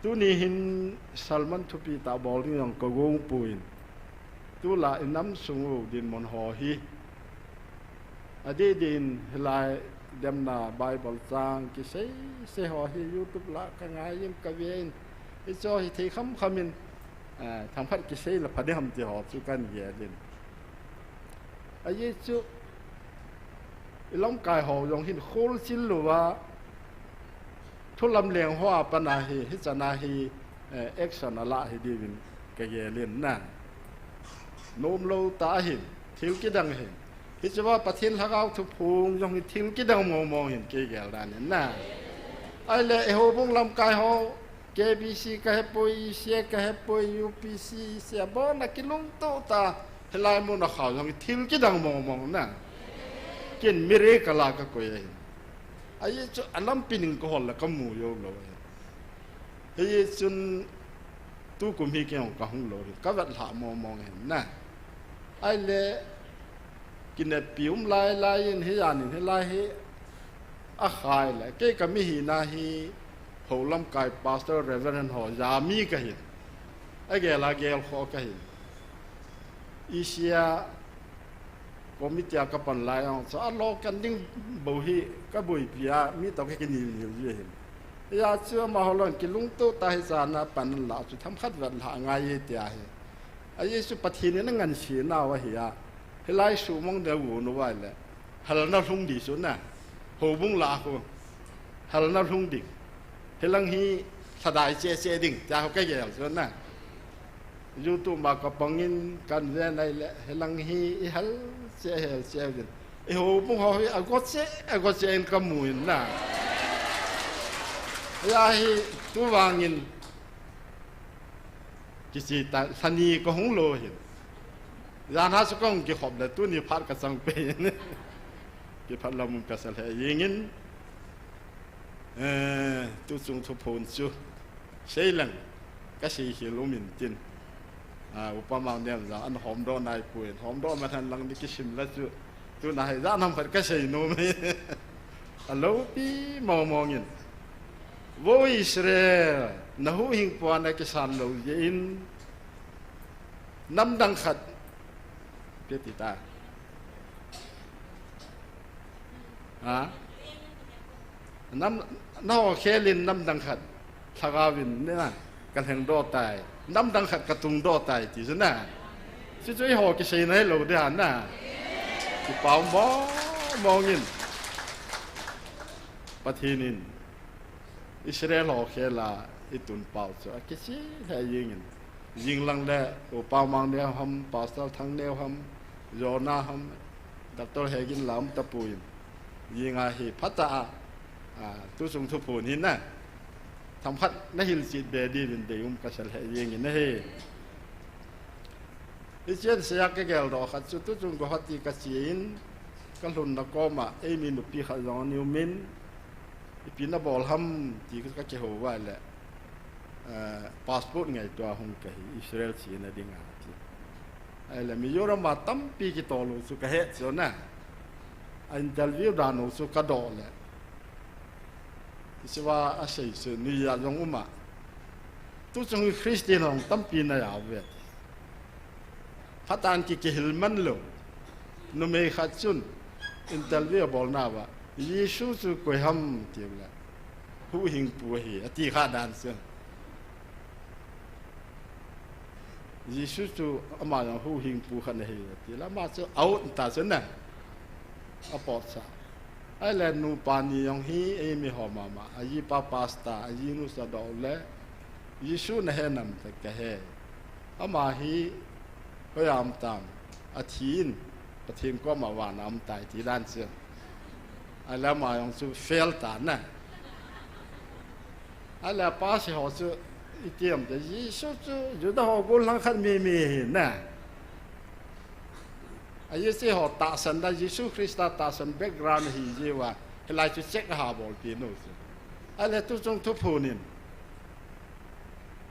Tuni hin sermon thupi tah bol ding jong ka gong poi. Tulai i nam sung u dinmun ho hi. Adeh deh in hilai demna Bible chang kisei sei ho hi YouTube lah ka ngai in ka ve in. Hiche hi thei kham kham in, eh, themkhat kisei le pha ding ham ti ho chu kan gel in. Ajeh chu, i lamkai ho jong hin kholchil louva, thu lamleng ho a pat a hi, hichan a hi, eh, action alah hi diuvin ka gel in na. Nom lou tah ahin, thil kidang ahin. Hichea Pathen Lhagao thuphong jong hi thil kidang mong mong ahin kei gel dan in na. Ahile, i houbung lamkai ho, K B C ka hepoi, E C A ka hepoi, U P C, E C A, abon a kilungto tah, hilai mun a khau jong thil kidang mong mong na. Ken miracle a ka koi ahi. Ajeh chu alampi ning ka hol le ka mu jou lou ahi. Hijeh chun tukum hi kei jong ka hung lou ahi, ka vetlhah mong mong ahi na. Ahile, kineppi um lai lai in hijan in hilai hi akhai le, kei ka mihina hi hou lamkai Pastor Reverend ho jami ka hin. Agel a gelkhoh ka hin. E C A committee a ka pan lai jong chu alo kan ding bou hi ka boipi a, mi toh ka kinil nil ji ahin. Hijeh chun amaho lon kilungto tah hichan a pan la chu themkhat vetlhah ngai e ti ahi. Ajeh chu Pathen in angansena u ahi a. Hilai sumang deu u nu vai le. Halna lhung ding chu na. Houbung lah a khu. Halna lhung ding. Hilang hi lhadai cheh cheh ding. Tia khu ka gel chu na. YouTube ma ka pang in kan ve nai le. Hilang hi i hal cheh hel cheh ding. I houbung ho hi ago cheh, ago cheh in ka mu in na. Hia hi tu vang in. Kichi ta, lhani ka hung lou hin. Jan a chu ka hung kikhop le, tuni phat ka chang pei in. Kiphat lam um ka sa lheh jeng in. Eh, tuchung thuphon chu. Sei leng, ka sei khel um in tin. Ah, Upa Mangnem jong, an homdoh nai poi, homdoh ma than lang ni kisim la chu. Tuna hi, jan ham khat ka sei nom e. Alopi mong mong in. Vo Israel, na huhhingpu a na kisan lou jeh in, namdang khat, ipi ti ta. Ha? Nam, na ho khel in namdang khat, lhagao in, na, ka lhengdoh tai, namdang khat ka tungdoh tai, ti chu na. Chuchu eiho kisei nai lou ding ahi na. Kipah mong mong in. Pathen in Israel ho khel a i tunpau chu akicheh lheh jeng in. Jing lang le Upa Mangneo ham, Pastor Thangneo ham, Jonah ham, Doctor Hegin la um tapoi in. Jing a hi phatah a, a, tuchung thuphon hi na. Themkhat na hilchet be diuvin deium ka sa lheh jeng in ahi. Hichea seija ka geldoh khat chu tuchung Guwahati ka che in, ka lhunna kom a, eimi nupi khat jong ana um in, ipi na bol ham ti ka kihou uva le, eh, passport ngaito a hung kahi, Israel chena dinga ti. Ahile Mizoram a tampi kitol u chu ka he chu na. A interview dan u chu ka doh le. Hichea asei chu nui a jong um a. Tuchung hi Christian hung tampi na ja uve. Phatah in ki, kihil man lou. Numei khat chun interview abolna uva, Jesu chu koi ham ti le, huhhingpu ahi, ati kha dan chu. Jesu chu ama jong huhhingpu khat ahi ati le, ama chu a-ut ta chu na. Apotsa. Ahile nupa ni jong hi eimi ho mama. Ajipa pastor, ajinu sadoh le. Jesu nahe nam tia kahe. Ama hi hoiya um tam. Athin, Pathen koma vana um tai ti dan chu. Ahile ama jong chu fail ta na. Ahile apasi ho chu iti um te, Jesu chu Juda ho gollhang khat mimi ahi na. Ahi, hiche ho tahsan da, Jesu Christa tahsan background ahi jeh uva, hilai chu check aha bolpi u chu. Ahile tuchung thuphon in,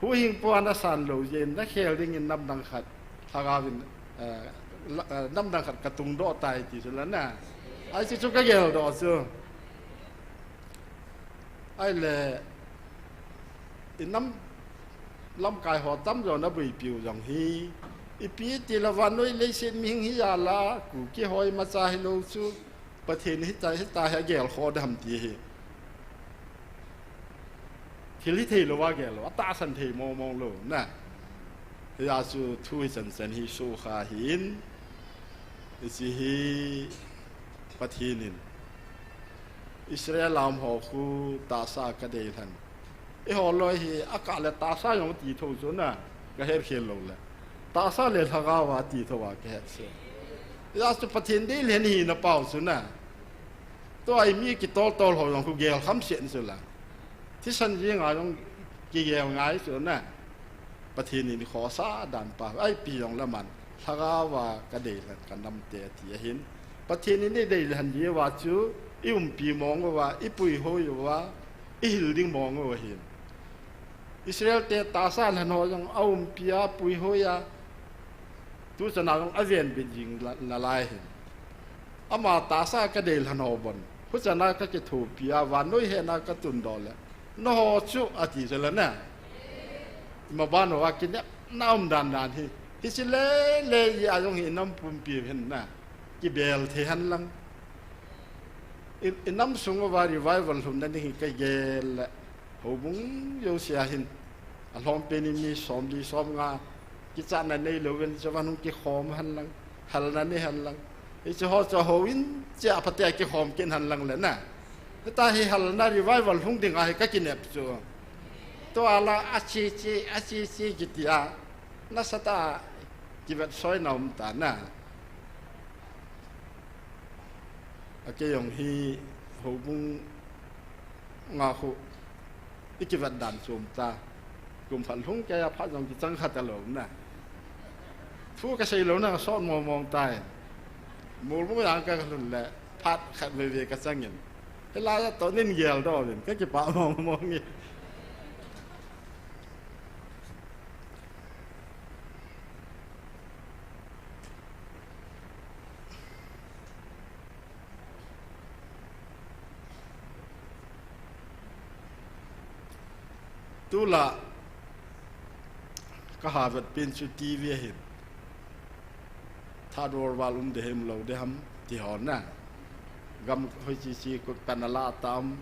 huhhingpu ana san lou jeh in, nakhel dingin namdang khat, lhagao vin, eh, la-, eh, namdang khat katungdoh tai ti chu la na. Ahi, hiche chu kageldoh chu. Ahile, i nam lamkai ho tamjo naboipiu jong hi, ipi tile vannoi leiset mihing hi jal a, Kuki ho imacha hilou chu, Pathen hitia, hitia hi agelkhoh dem ti hi. Thil hithei louva gel lou, atahsan thei mongmong lou na. Hijeh chun thu hi chanchan hi sukha ahin, hiche hi Pathen in Israel a um ho khu tahsa kadeilhen. Eiho loi hi akah le tahsa jong ti tho chu na, kahet khel lou le. Tahsa le lhagao a ti tho a kahet se. Hijeh chun Pathen deilhen hina pau chu na. Tua hi mi kitoltol ho jong khu gelkham sen chu la. Thisan jenga jong kigel ngai chu na. Pathen in khohsah dan pa. Ipi jong le aman, lhagao a kadeilhen kanamte ati ahin. Pathen in eideilhen jeh uva chu, iumpi mong uva, ipuihoi uva, ihil ding mong u ahin. Israel te tahsa lhen ho jong aumpi a, puihoi a, tuchan a jong avenbit jing la-, nalai ahin. Ama tahsa kadeilhen ho bon, huchan a kakithopi a, vannoi hena katundoh le, nangho chu ati chu la na. Ima ban uva kinepna um dandan hi, hiche lele jeh a jong hi inam pumpi hin na, kibel thei henlang. I, inam sung uva revival lhunna ding hi kagel le, houbung jouse a hin, alhompen in mi somli somnga, kichatna neilouvin, chuvang hung kikhom henlang, halna nei henlang. Hiche ho chu houin cheh a phatea kikhom kit henlang le na. Hitia hi halna revival lhung dinga hi kakinep chu. Tua la ache che, ache che kiti a, nasatah a kivetsoi na um ta na. Akei jong hi houbung a khu ikivet dan chom ta. Kum khat lhung keiya phat jong kichang kha talou na. Thu kasei louna kasot mongmong tai. Molmo jang kalhun le phat khat veve kachang in, hilai a toh nin geldoh uvin, kakipah mongmong e. Tulai kaha vetpen chu TV a hin Third World War um ding ham lou ding ham ti ho na. Gam hoiche che kut pan ala tam,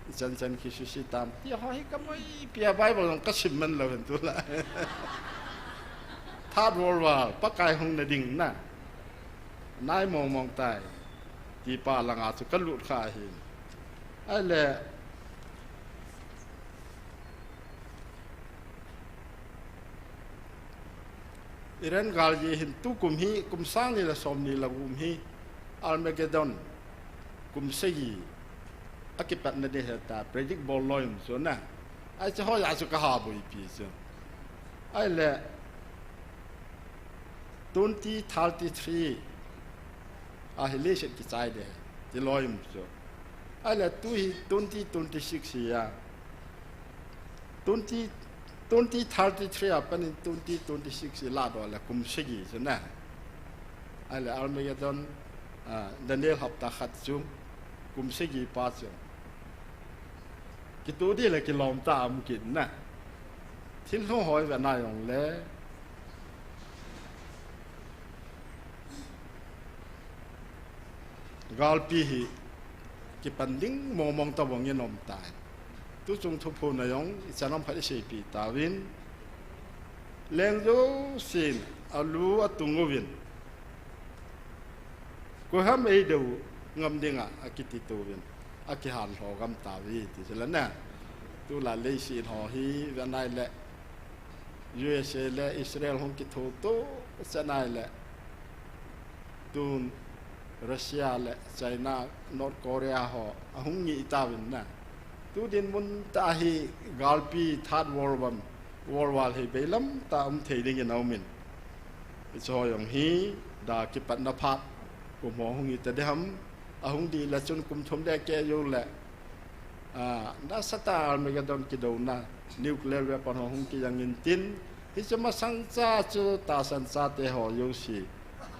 ichan chan kisuse tam ti ho hi kaboipi a, Bible jong kasim man lou hin tulai. Third World War, Pakai hung na ding na, nai mongmong tai ti pa langa chu kalut kha ahin. Ahile Iran gal jeh hin tukum hi, kum sang ni le som ni le gup hi Armageddon, kum sagi akipatna ding ahi tia predict bol loi um chu na. Ahi, hiche ho jeh a chu kaha boipi chu. Ahile twenty thirty-three a hi leiset kichai ding ahi ti loi um chu. Ahile tu hi twenty twenty-six hi a, twenty, twenty thirty-three a pat in twenty twenty-six hi ladoh le kum sagi chu na. Ahile Armageddon, ah, Daniel hapta khat chu kum sagi pa chu kitoh ding le kilom ta um kit na. Thil ho hoi ve na jong le, galpi hi kipan ding mongmong tabang in um tai. Tuchung thuphon a jong ichan ham khat iseipi tauvin. Leng jousen alu atung uvin, koiham eidou ngam dinga akiti touvin, akihan lho gam tauve ti chu la na. Tulai leiset ho hi ve nai le, U S A le Israel hung kitho to, che nai le, tun Russia le China, North Korea ho ahung ngi tauvin na. Tu dinmun tah hi galpi Third World War, World War hi beilam tah um thei dingin aumin. Hiche ho jong hi da kipatna phat, kum ho hung hi ta ding ham, ahung dih le chun kum thum le keh jou le, a, nasatah a Armageddon kidouna, nuclear weapon ho hung kijang intin, hiche masang cha chu tahsan chate ho jouse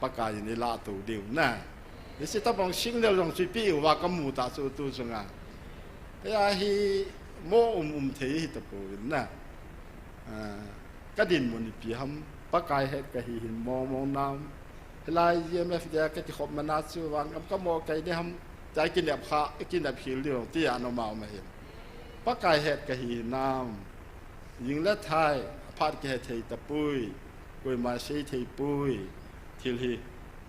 Pakai in eilah to diu na. Hiche tobang signal jong chu ipi uva kamu ta chu tu chunga. Hia hi mo um um thei hi tapouvin na. A, ka dinmun ipi ham, Pakai het kahi hin mong mong nam. Hilai I M F dia kati khop mana chu vangam kamo kai ding ham, tia kinep kha, kinep khel diu ti a nom a um ahin. Pakai het kahi nam. Jing le thai, aphat kihe thei tapoi, koima sei thei poi, thil hi,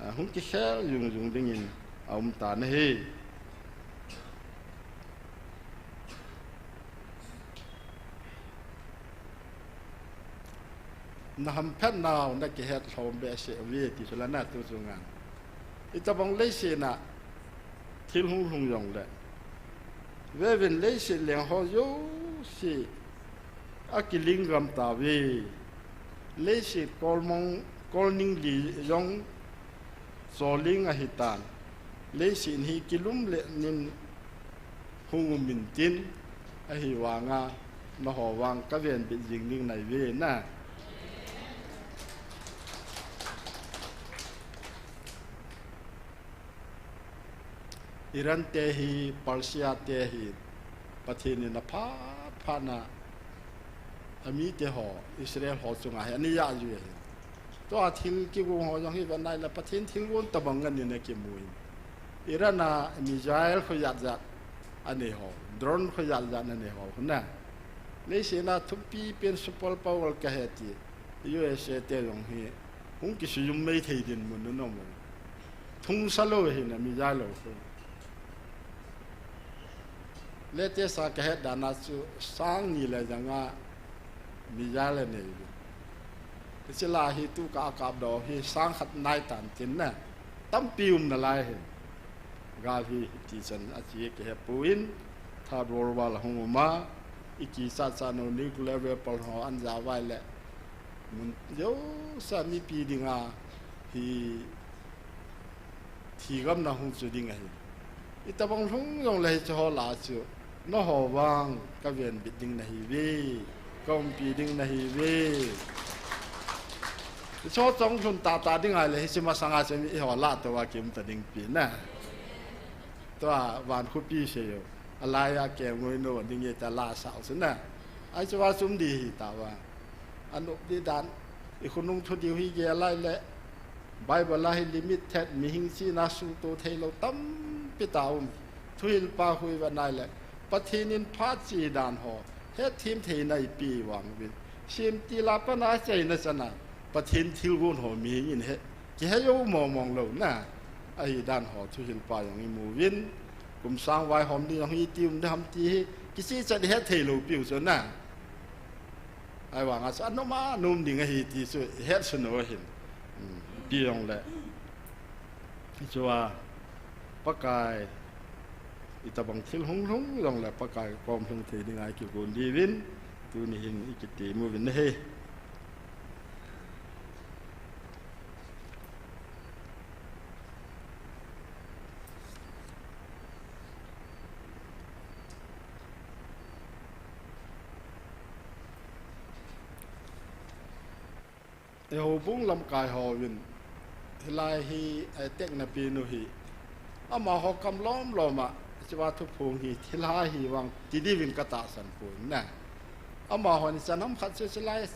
a, hung kikhel jung jung dingin aum tan ahi. Na hamphat nau na kihet lhom behseh uve ti chu la na tu chunga. Itobang leiset a thil hung lhung jongle, vevin leiset leng ho jouse akiling gam tauve. Leiset kolmong, kolning li jong choling ahitan. Leiset hi kilum le nin hung um intin, ahivanga nangho vang kavenbit jing ding nahiuve na. Iran te hi, Persia te hi, Pathen in aphat phat na, amite ho, Israel ho chunga hi ana jah jiu ahi. Tua thil kigong ho jong hi ve nai le Pathen thilgon tobang ngen in akimu in. Iran a missile kho jat jat anei ho, drone kho jat jat anei ho, na. Leiset a thumpi pen super power kahi ti, U S A te jong hi, hung kisujum mei thei dinmun aum. Thungsa lou hi na missile lou kho. Latest a kahet dan a chu sang ni le janga missile anei. Hiche la hi tu ka kap doh hi sang khat nai tan tin na. Tampi um nalai hi. Gal hi hiti chan ahi kihe pon, Third World War hung um a, ikichat chat nau nuclear weapon ho ana ja vai le. Mun jouse a mipi dinga hi thigam na hung chu ding ahi. Itobang lhung jongle hiche ho lah a chu, nangho vang kavenbit ding nahiuve, kaumpi ding nahiuve. Hiche ho chong lhun tah tah ding ahile hiche masanga chu eiho lah tou a kium ta ding pi na. Tua van khopi sei u. Alai a kengoi nou ding e ta la sao chu na. Ahi chu va chum di hi ta va. Anop di dan. I khonung thu diu hi gel lai le. Bible a hi limit thet mihing chihna suhtoh theilou tampi ta um. Thuhilpa hui ve nai le. Pathen in phat chih dan ho. Hetthem theina eipeh vang uvin. Semtil a pat a achaina chan a. Pathen thilgon ho mihing in he. Kihe jou mong mong lou na. Ahi dan ho thuhilpa jong imu uvin. Kum sang vaihom ding jong hi iti um ding ham ti hi. Kicheh chet ihet thei lou piu chu na. Ahivanga chu anom a nom ding ahi ti chu ihet sun u ahin. Hmm, ipi jongle. Chua Pakai itobang thil hung lhung jongle Pakai kom lhung thei dinga ikigon diuvin. Tuni hin ikiti mu uvin ahi. Eiho bung lamkai hon, hilai hi, eh, tekna pen u hi. Amaho kam lom lom a, hichea thuphong hi, thilha hi vang, ti diuvin ka tahsan poi na. Amahon ichan ham khat chu hilai,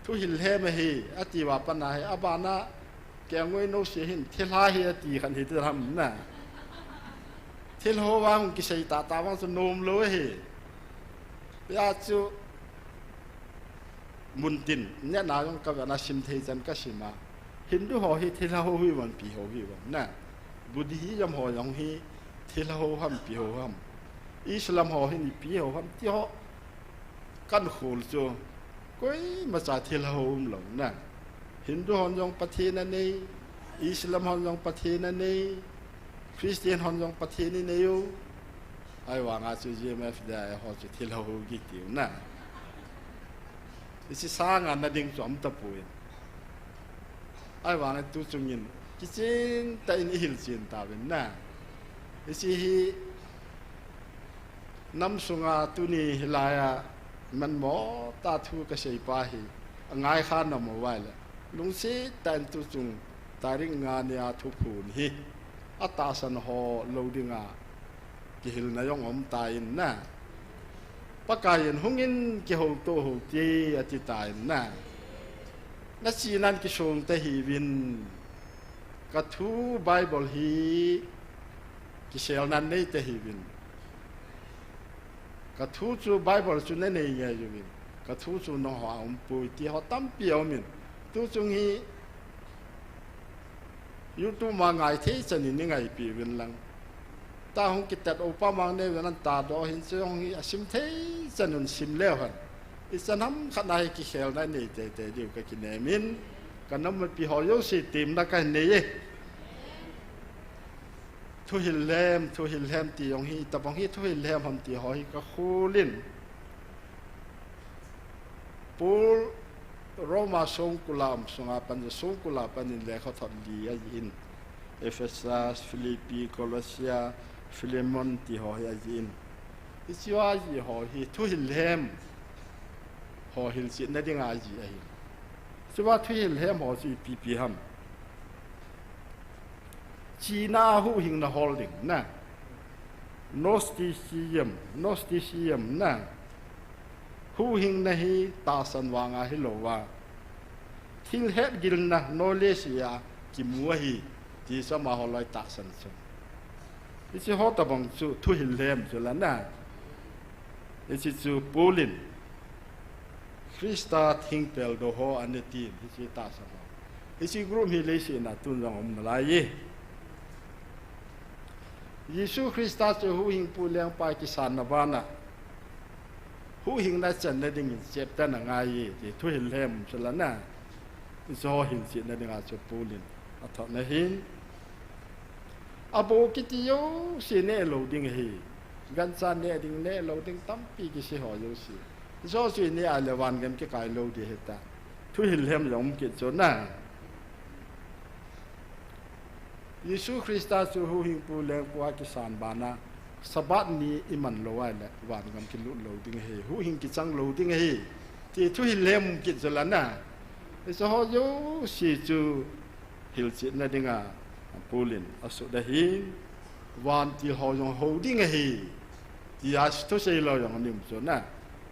thuhil hem ahi, ati uva pat a hi, abana, Kengoi nou se hin, thilha hi ati khan hi ti ham na. Thil ho vang kisei tah tah vang chu nom lou ahi. Hijeh chun, Muntin, neh na jong ka vena sim thei chan ka sim a. Hindu ho hi thilha ho hi van pi ho hi van na. Buddhism ho jong hi thilha ho ham pi ho ham. Islam ho hi ni pi ho ham ti ho. Kan khol chu. Koima cha thilha ho um lo na. Hindu hon jong Pathen anei. Islam hon jong Pathen anei. Christian hon jong Pathen inei u. Ahivanga chu G M F D I ho chu thilha ho kiti u na. Hiche sanga na ding chu um tapoi. Ahivangin tu chungin kichen tah in i hilchen tauvin na. Hiche hi nam sunga tuni hilai a manmo tah thu ka seipa hi angai kha na mo vai le. Lungset tah in tu chung tarik nga ni a thuphon hi atahsan ho lou dinga kihilna jong um tan na. Pakaiyin hungin kihouto hou te ati tan na. Na chinan kisong te hiuvin. Ka thu Bible hi kiselnan nei te hiuvin. Ka thu chu Bible chu na nei nge uvin. Ka thu chu nangho a umpoi ti ho tampi aumin. Tu chung hi YouTube ma ngai thei chanin i ngaipi uvin lang. Tah hung kitet upa mang nei uvin an ta do hin chu hung hi asim thei chanun sim leu hen. I chan ham khat na hi kikhelna nei tete diu ka kinemin. Ka nam pi ho jouse temna ka nei e. Thuhil lhem, thuhil lhem ti jong hi, tabang hi thuhil lhem ham ti ho hi ka kholin. Paul Roma songkul a um sunga pan, songkul a panin lekhathot li ajiin. Ephesus, Philippi, Colossia, Philemon ti ho hi ajiin. Hiche a aji ho hi thuhil lhem ho hilchetna dinga aji ahi. Hiche a thuhil lhem ho chu ipi pi ham. China huhhingna hol ding na. Gnosticism, Gnosticism na. Huhhingna hi tahsan vanga hilou va. Thil hetgilna, knowledge a kimu ahi, ti chu amaho loi tahsan chu. Hiche ho tabang chu thuhil lhem chu la na. Hiche chu Paul in Christa thingpel do ho ane tin, hiche tahsan ho. Hiche group hi leiset a tun jong um nalai e. Jesu Christa chu huhhingpu lengpa kisanna bana huhhingna channa dingin cheptan angai e, ti thuhil lhem chu la na. Hiche ho hilchetna dinga chu Paul in athotna hin. Abou kiti jouse neh lou ding ahi. Gancha neh ding, neh lou ding tampi kisei ho jouse. Hiche ho chu ineh a le vangam kikai lou ding ahi ta. Thuhil lhem jong um kit chu na. Jesu Christa chu huhhingpu lengpu a kisan bana Sabbath ni iman lou a le vangam kilut lou ding ahi. Huhhing kichang lou ding ahi. Ti thuhil lhem um kit chu la na. Hiche ho jouse chu hilchetna dinga Paul in asut ahin, vantil ho jong hou ding ahi, tia thusei lou jong aum chu na.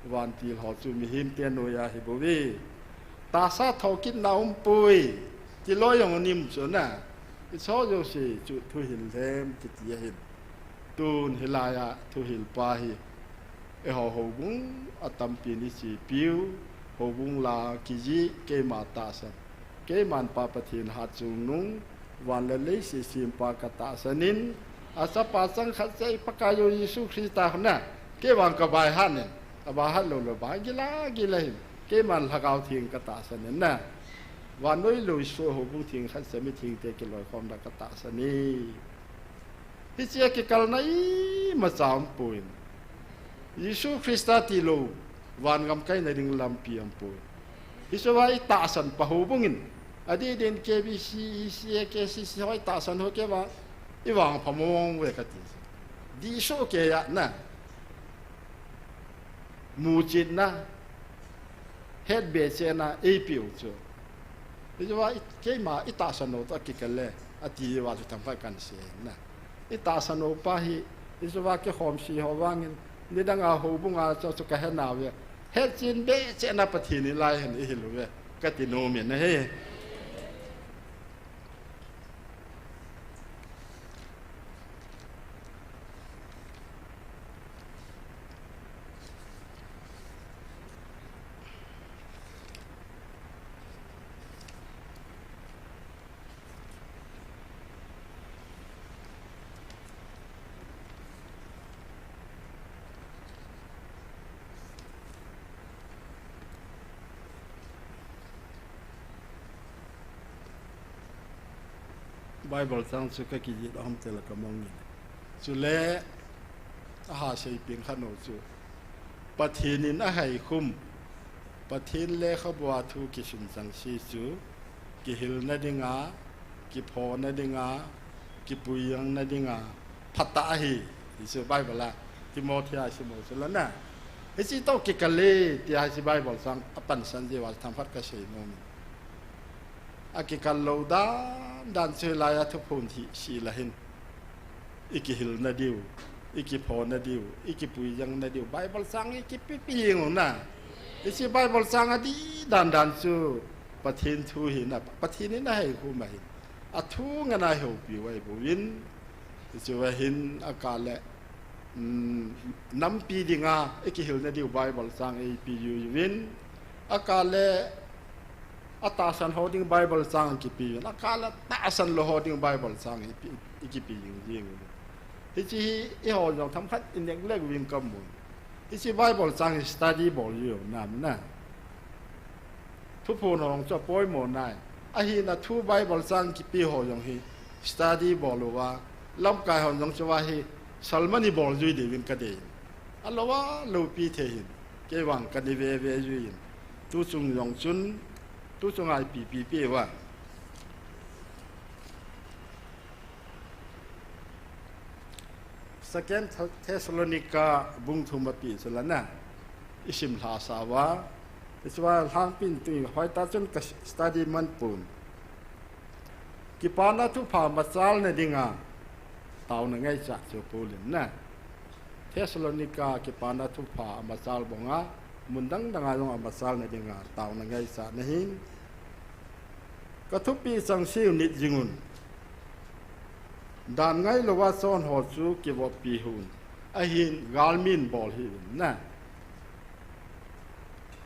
Vantil ho chu mihem te noiya ahi bouve. Tahsa thokitna umpoi, ti lou jong aum chu na. Hiche ho jouse chu thuhil lhem kiti ahin. Tun hilai a thuhilpa hi, eiho houbung a tampin ichepiu, houbung la kijih, keima tahsan. Keiman Pa Pathen hatchungnung, van le leiset sempa katahsan in, achapa changkhat cheh Pakaiyu Jesu Christa hon a, kei vang kavaihat in, avaihat lou lou vang gila gila hin, keiman Lhagao Theng katahsan in na, vannoi loisoh houbung theng khat cheh mithengte kiloikhomna katahsan e. Hiche a kikalna imacha umpoi. Jesu Christa tilou, vangam kaina ding lampi umpoi. Hiche a itahsan pa houbung in, adeh din K B C, E C A, K C C ho itahsan ho kei vang, ivang phamong ve kati. Dihsoh kei a na. Muchetna, hetbehchetna eipeu chu. Hiche a i, keima itahsan u toh kikal le, ati uva chu themkhat kahin sei na. Itahsan u pa hi, hiche a kikhomse ho vangin, nidang a houbung a chu, chu kahe nauve. Hetchen behchetna Pathen in lai hen ihil uve, kati nom in ahi. Bible chang chu ka kijih a hom tela ka mong in. Chule, a ha sei ping kha no chu. Pathen in a hai khum. Pathen le kha bua thu kisun chang si chu. Kihilna dinga, kiphona dinga, kipuiyangna dinga, phatah ahi. Hi chu Bible a, Timothy a si mo chu la na. Hi chi to kikale, ti a si Bible chang, a pansan je wa tham phat ka sei no. A kikal lo dan dan chu lai a thuphon thi si la hin. I kihilna diu, i kiphona diu, i kipuiyangna diu. Bible chang i kipipi ngong na. I si Bible chang a di dan dan chu Pathen thu hi na. Pathen in a hai khu ma hin. A thu nga na heupi wai bu win. Chu wa hin a ka le. Um, nampi dinga, i kihilna diu Bible chang i pi yu yu win. A ka le, a tahsan ho ding Bible chang kipi yu win. A ka le, tahsan lo ho ding Bible chang i pi, i kipi yu yu win. Hi chi hi, i ho jong tham khat i nek lek win kam mun. Hi chi Bible chang hi study bol yu nam na. Thuphon hong chu a poimo nai. Ahin a thu Bible chang kipi ho jong hi study bol uva. Lamkai hon jong chu va hi sermon i bol jui diuvin ka dei. A lo a lo pi the hin. Kei vang ka ni ve ve jui in. Tu chung jong chun, tu chung ai pi pi pi va. Second Thessalonica bung thum a pi chu la na. I sim hla sa va. I chu va hlang pin tu hoi ta chun ka study man pun. Kipana thupha machal na dinga. Tau na ngai cha chu pulin na. Thessalonica kipana thupha machal bonga. Mun dang danga jong a machal na dinga. Tau na ngai cha na hin. Ka thupi chang siu nit jingun. Dan ngai lo va chon ho chu kivop pi hun. Ahin galmin bol hi un na.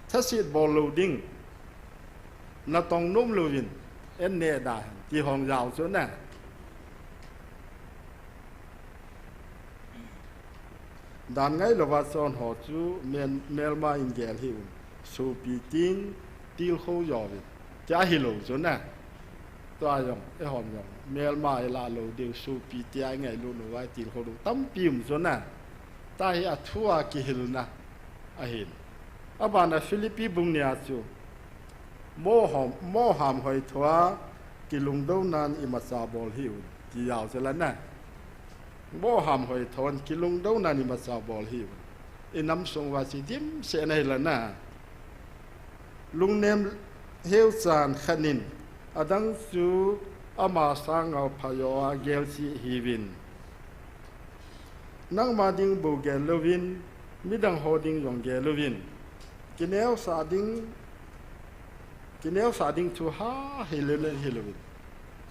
Thasit bol lo ding. Na tong num lo vin. En ne da. Ti hong jao chu na. Dan ngai lo va chon ho chu men, melma in gel hi un. Supi tin, til kho yo vin. Ti a hi lo chu na. Tua jong, e hom jong. Melma e la lo diu supi ti a ngai lo no vai til kho lo. Tampi um chu na. Ta hi a thu a kihilna. Ahin. A bana Philippi bung nia chu. Mo hom, mo ham hoi thua, kilungdou nan i macha bol hi un. Ti yao chu la na. Mo ham hoi thon kilungdou nan i macha bol hi. I nam sung va si dim se na hi la na. Lungnem heu chan khanin adang chu ama sang ngau phayo a gel si hi vin. Nangma ding bo gel lo vin, midang ho ding jong gel lo vin. Kineu sa ding Kineu sa ding thu ha hi le le hi lo in.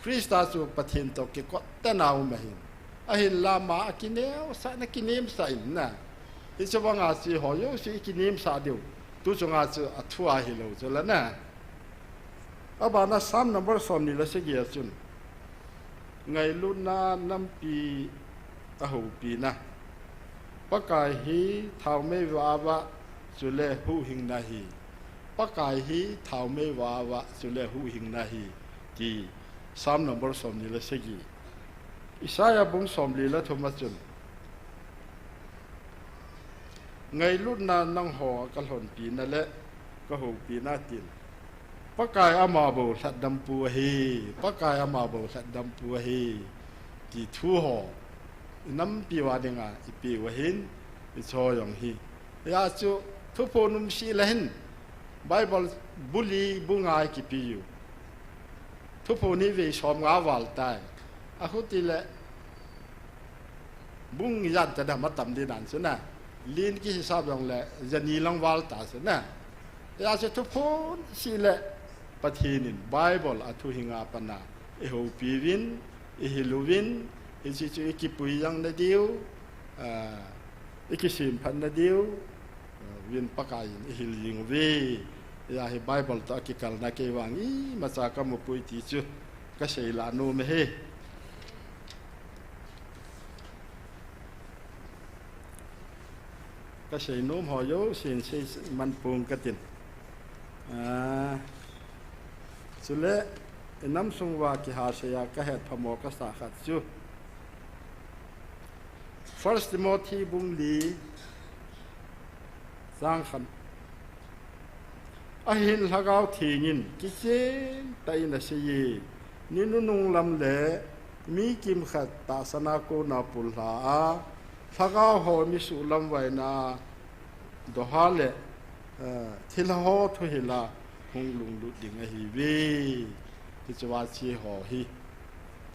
Krista chu Pathen to kikot ta nau ma hin. Ahin lama a kineu sa na kinem sa in na. Hi chu vanga si ho yo si kinem sa diu. Tu chu nga chu a thu a hi lo chu la na. A bana Psalm number som ni le sagi a chun. Ngailutna nampi a hopina. Pakai hi thaomei vava chule huhhingna hi. Pakai hi thaomei vava chule huhhingna hi. Ti Psalm number som ni le sagi. Isaiah bung som li le thum a chun. Ngailutna nangho ka hlonpina le ka hopina tin. Pakai ama bo lhatdampu ahi, Pakai ama bo lhatdampu ahi, ti thu ho, i nampi uva dinga i pe uva hin, i cho jong hi. Hia chu, thuphon um si le hin, Bible bu li bu nga i kipe u. Thuphon hi vei som nga val tai. A khu ti le, Bung ijat ta da matam di nan chu na. Lin kihisap jong le, jani lang val ta chu na. Hia chu thuphon si le, Pathen in Bible a thu hi nga pana. I houpi uvin, i hil uvin, hiche chu i kipui jang na diu, ah, i kisemphat na diu, ah, uvin Pakai in i hil jing uve. Hia hi Bible to a kikalna kei vang imacha ka mupui ti chu ka sei la nom e. Ka sei nom ho jousen sei man pong ka tin. Ah, chule, Inam sung uva kihasei a kahet phamo kasa khat chu First Timothy bung li chang khat. Ahin Lhagao Theng in kichen tah in asei e, ni nunung lam le mi kimkhat tahsan a kona pulha a, lhagao ho mi suhlamvaina a doha le, eh, thilha ho thuhil a hung lunglut ding ahiuve. Hiche a che ho hi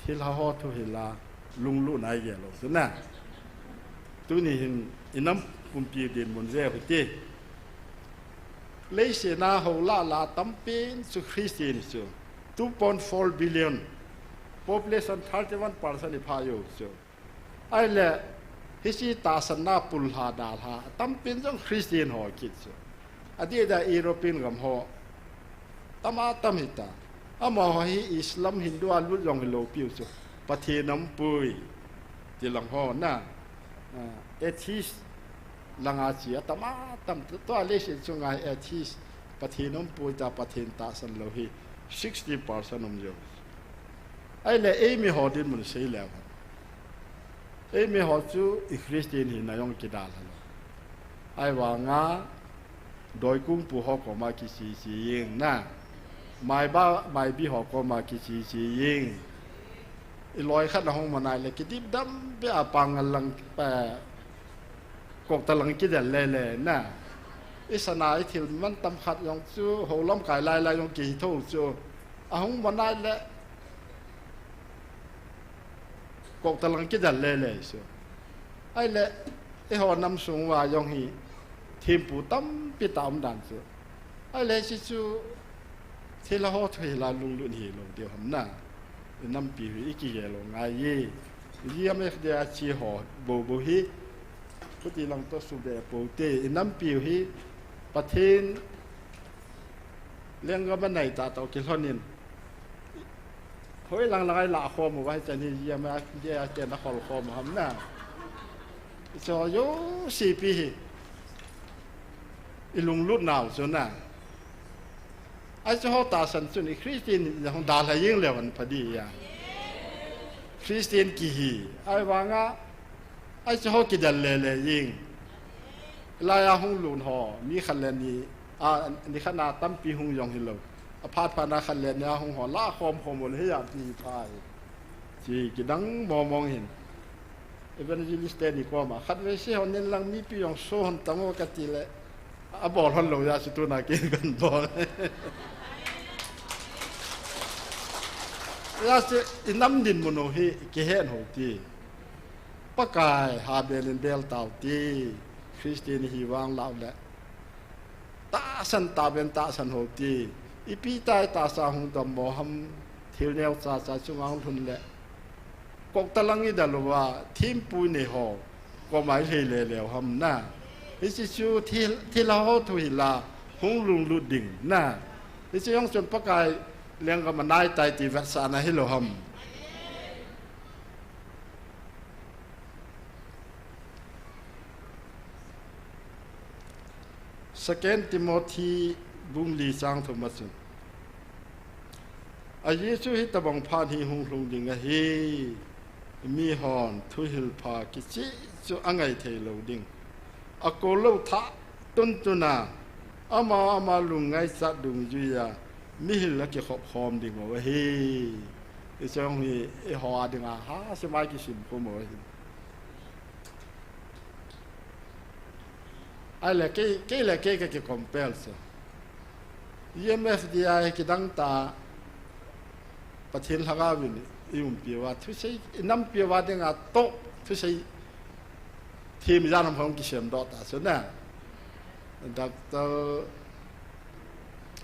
thilha ho thuhil a lunglutna igel u chu na. Tuni hin inam pumpi dinmun ve u hite. Leiset a ho lah lah a tampen chu Christian chu two point four billion, population thirty-one percent ipha u chu. Ahile, hiche tahsan a pulha dalha tampen jong Christian ho kit chu. Adeh a European gam ho tam a tam hita. Amaho hi Islam, Hindu a lut jong hilou piu chu, Pathen aumpoi ti lang ho na. Ah, atheist lang a che a tam a tam. Tua leiset chunga hi atheist, Pathen aumpoi tia Pathen tahsan lou hi sixty percent um jeng. Ahile eimi ho dinmun sei leu hen, eimi ho chu i Christian hina jong kidalha lou. Ahivanga doikungpu ho koma kiche che jeng na, maiba maibi ho koma kiche che jeng. Iloi khat ahung man a le kidip dam beh a pangal lang, eh, kokta lang kidel lele na. Isan a ithil man tam khat jong chu ho lamkai lai lai jong kihi tho chu, ahung man a le kokta lang kidel lele chu. Ahile eiho nam sung uva jong hi thempu tampi tah um dan chu. Ahile hiche chu thilha ho thuhil a lunglut hilou diu ham na. Inampiu hi ikigel u ngai e. GMFDI a che ho bou bou hi, chuti lang toh subeh pou te. Inampiu hi Pathen lenggam a nai tah toh kilhon in, hoilang lang a ilah khom uva hichan hi GMFDI a ten akhol khom u ham na. Hiche ho jouse pi hi ilunglut nau chu na. Hiche ho tahsan chun i Christian hung dalha jeng leu hen pha ding a, Christian kihi. Ahivanga hiche ho kidel lele jeng. Lai a hung lut ho mi khat le ni a, ni khat na tampi hung jong hilou, aphat phat na khat le ni a hung ho lah khom khom u le hia ti pha hi. Che kidang mong mong hin evangelist teni koma, khatvei sei hon in lang mipi jong so hon tam o kati le, abol hon lou jeh chu tuna kei kan bol. Hijeh chun inam dinmun u hi kihen u hite. Pakai ha bel in bel tau hite. Christian ihi vang lau le tahsan tah beh in tahsan u hite. Ipi tah a tahsa hung dammo ham, thil neocha cha chunga hung lhun le. Kokta lang idel uva, thempu inei ho koma ilhei lele u ham na. Hiche chu thil, thilha ho thuhil a hung lunglut ding na. Hiche jong chun Pakai lenggam a nai tai ti vetsahna hilou ham. Second Timothy bung li chang thum a chun, ajeh chu hitobang phat hi hung lhung ding ahi, mihon thuhil pha kicheh chu angai thei lou ding, akou lou thah tuntun a, ama ama lungngaichat dungjui a mihil akikhop khom ding u ahi. Hiche jong hi eiho a dinga hasem a kisim khom u ahi. Ahile kei, kei le kei kaki compare chu, GMFDI kidang tah, Pathen Lhagao vin iumpi uva, thusei, inampi uva dinga toh thusei them ijat ham hung kisem doh ta chu na. Doctor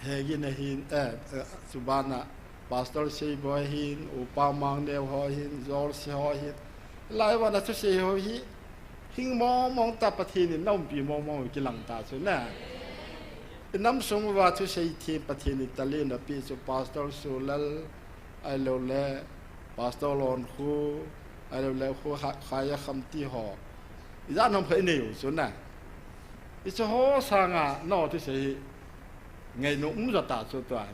Hegin ahin, eh, eh, chubana Pastor Seiboi ahin, Upa Mangneo ho ahin, George ho ahin. Lai vana thusei ho hi hing mong mong ta, Pathen in naumpi mong mong kilang ta chu na. Inam sung uva thusei them Pathen in talent apeh chu Pastor Sulal, ahilou le Pastor Lonkhu, ahilou le Khu Kha-, Khaya Khamti ho. Ijat ham kha inei u chu na. Hiche ho sanga nao thusei hi ngainom um jo ta chu tua.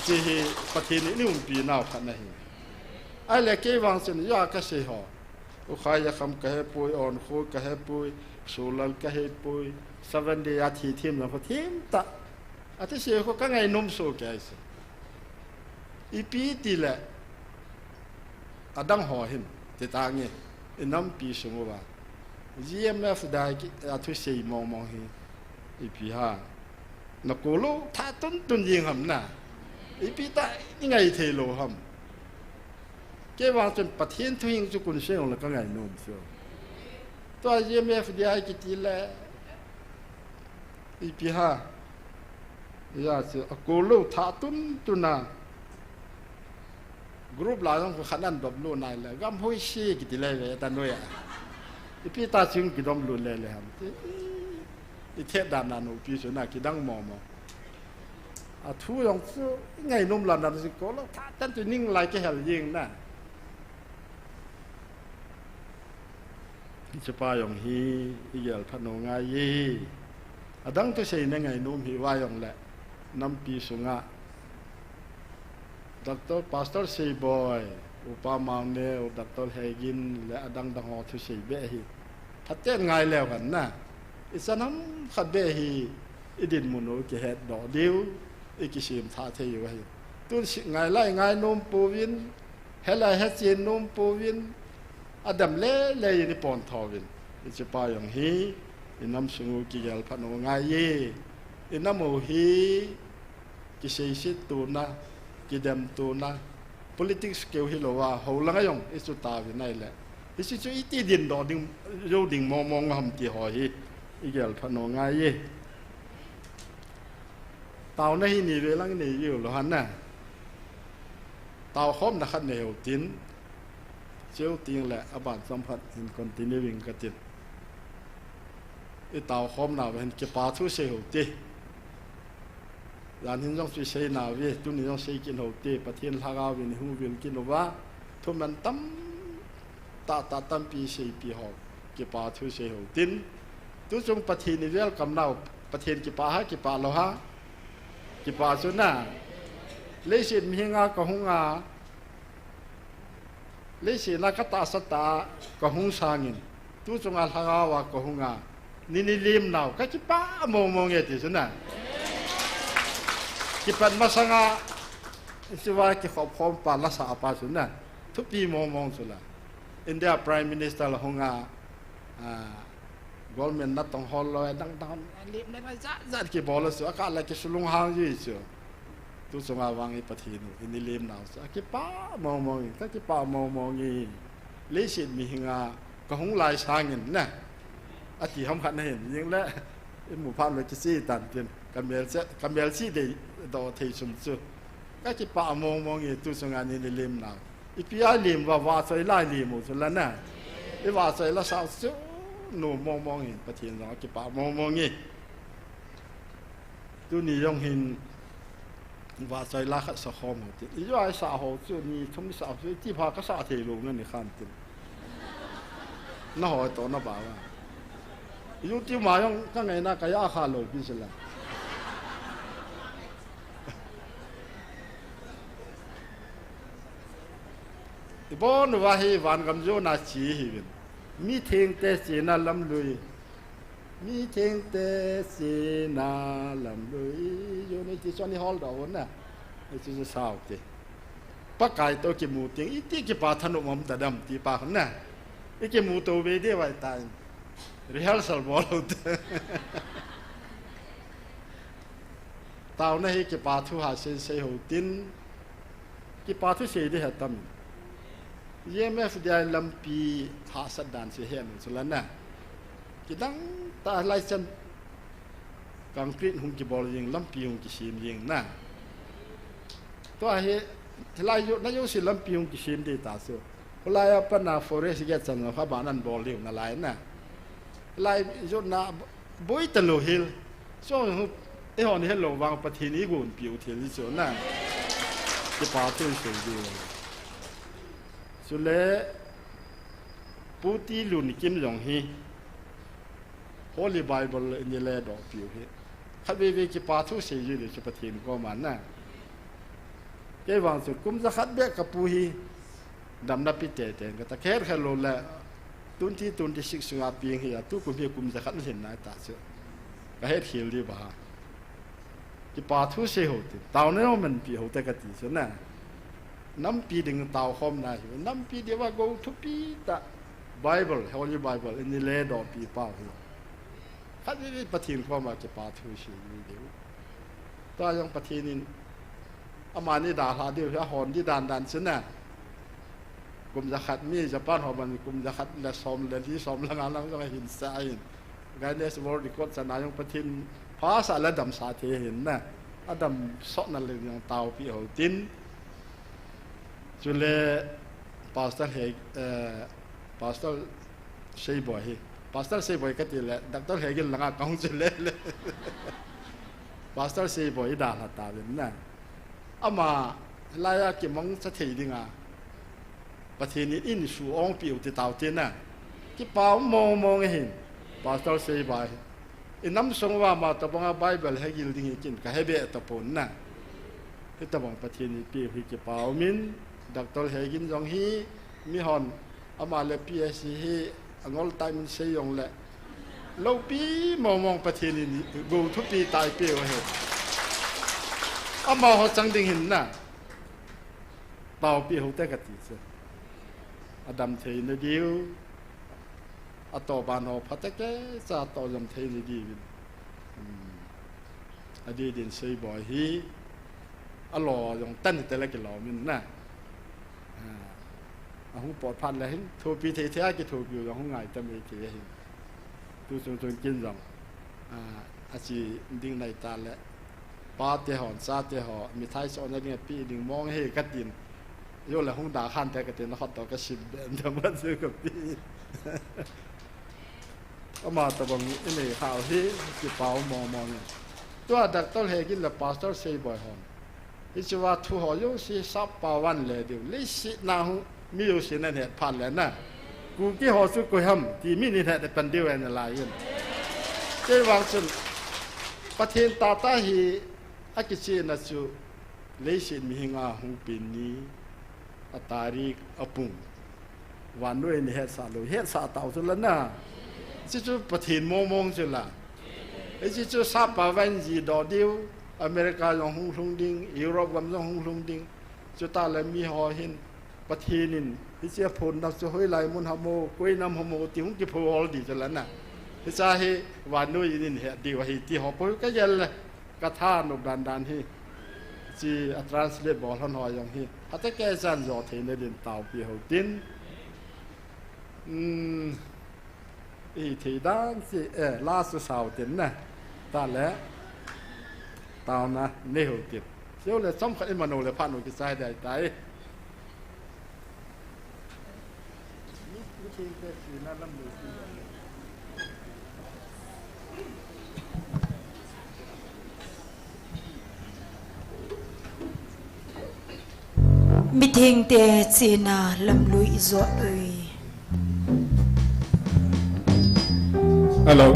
Hiche hi Pathen in eiumpi nau khat ahi. Ahile kei vang chun ijeh a kasei ho, Ukhai Yakham kahepoi, Onkho kahepoi, Sulal kahepoi, Seven Day a thi them jong ho them tah. Athusei ho kangainom soh kei chu. Ipi tile adang ho hin titange, inampi sung uva G M F D I a thusei mong mong hi ipi ham, nakou lou thah tun tun jing ham na? Ipi tah ingai thei lou ham? Kei vang chun Pathen thu hing chu kun seng le kangainom chu. Tua G M F D I kiti le ipi ham, ijeh chu akou lou thah tun tun a, group la jong khat nan dop lou nai le, gam hoise kiti le ve ta noi a. Ipi tah chun kidom lou le le ham ti. Ithet dan na nupi chu na kidang mong mong. Athu jong chu ingainom la nan chu kou lou thah tun tun ning lai kihel jing na. Hichepa jong hi igel phat nom ngai e. Adang thusei na ngainom hiuva jongle nampi sunga Doctor Pastor Seiboi, Upa Mauneo, Doctor Hegin le adang dang ho thusei beh hi phaten ngai leu hen na. Ichan ham khat beh hi idinmun u kihetdoh diu, ikisem tha thei u ahi. Tun sih ngai lai ngainom pouvin, he lai hechen nom pouvin, adam le le in ipontho uvin. Hichepa jong hi inam sung u kigel phat nom ngai e. Inam u hi kiseiset tona, kidem tona, politics keu hilouva, hou langa jong ichu tauvin ahile, hiche chu iti dindoh ding, jou ding mong mong ham ti ho hi igel phat nom ngai e. Taona hi ni vei lang nei jiu lou hen na. Taokhomna khat nei u tin, cheu tengle aban chomkhat hin continue ing katin. Itaokhomnauva hin kipa thu sei u hite. Jan hin jong chu isei nauve, tuni jong sei kit u hite, Pathen lhagao vin ihung vil kit uva, thuman tamtah tah tampi seipi ho, kipa thu sei u hitin. Tuchung Pathen iwelcome nau, Pathen kipah ham, kipah lou ham? Kipah chu na. Leiset mihinga kahunga, leiset a katahsa tah a kahung sangin, tuchunga lhagaova kahunga, nei neilemnau kakipah mong mong e ti chu na. Kipat masanga, hichea kikhop khompa, lasahpa chu na, thupi mong mong chu la. India Prime Minister la hunga, government natong hol lou, adang dang, lemna jat jat kibol a chu, akah le kisulunghang ji chu. Tuchunga vang i Pathen u, i neilemnau chu akipah mong mong e, kakipah mong mong e. Leiset mihinga kahung lai sangin na, ati ham khat nahin, jingle imu phat le kiche tan tin, kamelchih, kamelchih deidoh thei sum chu. Kakipah mong mong e, tuchunga nei neilemnau. Ipi a lem uva, vahchoi la lem u chu la na. Ivahchoi la sah chu nom mong mong in, Pathen jong akipah mong mong e. Tuni jong hin vahchoi la khat sakhom u hite. Ijeh a isah ho chu ni thum isah u chu, iti pha kasah thei lou nani khan tin. Nahoi toh nabah uva. YouTube a jong kangaina kajah kha lou pi chu la. Ibon uva hi vangam jona che hiuvin. Mi thengte chena lamlui. Mi thengte chena lamlui. Jona ti chu ani holdoh u na. Hichu chu sao te. Pakai toh kimu teng iti kipa thanop um tadem ti pa khun na. Ikimu tou ve de vai ta in. Rehearsal bol u te. Taona hi kipa thu ha sei sei u hitin, kipa thu sei ding hi atam in. G M F D I lampi hahsat dan chu hen u chu la na. Kidang tah lai chan concrete hung kibol jing, lampi hung kisem jing na. Tua hi, hilai jotna jouse lampi hung kisem ding ta chu. Hulai a pat na forest gate chan kha ban an bol diu nalai na. Hilai jotna boi talou hel. Chu hu, eihon helou vang Pathen in eigonpiu thei ji chu na. Kipa thu sei diu. Chule, Pu Tilunkim jong hi Holy Bible in eiledohpiu hi. Khatvei vei kipa thu sei ji le chu Pathen koma na. Kei vang chu kum jakhat beh kapu hi damna pe teitei kati, kahet khelou le twenty twenty-six sunga peng hi a, tukum hi kum jakhat lhin nai ta chu. Kahet khel diu va. Kipa thu sei hou tin, taona jong manpi hou te kati chu na. Nampi ding tao khom na hi, nampi diu va go thupi tah Bible, Holy Bible, ini le dopi pau hi. Khat ni Pathen koma kipa thu sei ni diu. Tua jong Pathen in amani dalha diu hi ahon di dan dan chu na. Kum jakhat mi Japan ho bang kum jakhat le som le li som le nga lang jong ahin sa in. Guinness World Record chana jong Pathen phasah le damsah thei ahin na. Adamsotna le jong taopi hou tin. Chule Pastor Hei, eh, Pastor Seiboi hi. Pastor Seiboi kati le, Doctor Hei gin langa kahung chu le le. Pastor Seiboi i dalha tauvin na. Ama laiya kimangcha thei dinga Pathen in insung ongpiu ti tau ti na. Kipa um mong mong ahin. Pastor Seiboi hi. I nam sung uva ama tobanga Bible hegil ding hi kin kahe be tapon na. Hitabang Pathen in eipeu hi kipa umin, Doctor Hei gin jong hi, mihon, ama le P S C hi, angol tah in sei jong le. Loupi mong mong Pathen in go thupi tah eipeu ahi. Amaho chang ding hin na. Taopi hou te kati chu. Adam thei na diu. Atoh ban ho phatecha atoh jom thei ni diuvin. Hmm. Adih din Seiboi hi. Alo jong tan hi te le kilom in na. Ah. Ahung pot phat le hin. Thopi thei thei a kithopi jong hung ngai ta mai thei hin. Tu chung chung kin jong. Ah, achi ding nai ta le. Pa te hon, cha te ho, mithai so na ding pi ding mong hi katin. Yo le hung da khan te katin, hot to ka sim be, da ma chu kapi. Ama tabang inei hau hi, kipa um mong mong e. Tua Doctor Hei gin le Pastor Seiboi hon. Hiche va thu ho jouse sap pao van le diu. Leiset na hung mi jouse na het phat le na. Kuki ho chu koi ham ti mi ni het pan diu en lai in. Kei vang chun Pathen tah tah hi akichena chu leiset mihinga hung pen ni a tarik a pung. Vannoi in hetsah lou, hetsah tau chu la na. Hiche chu Pathen mong mong chu la. Hiche chu sap pao van ji doh diu, America jong hung lhung ding, Europe gam jong hung lhung ding. Chutah le mi ho hin, Pathen in, hiche aphonna chu hoilai mun ham o, koi nam ham o, ti hung kiphol di chu la na. Hiche hi vannoi in in het diu ahi ti ho poi ka gel le. Ka thanop dan dan hi. Hiche a translate bol hon ho jong hi. Hata kei chan jo theina din taopi hou tin. Hmm. I thei dan si, eh, la su sao tin na. Tah le. Taona nei hou tin. Seo le chomkhat i mano le phat u kichai dai tai. Mithengte chena lamlui i jot ui. Hello.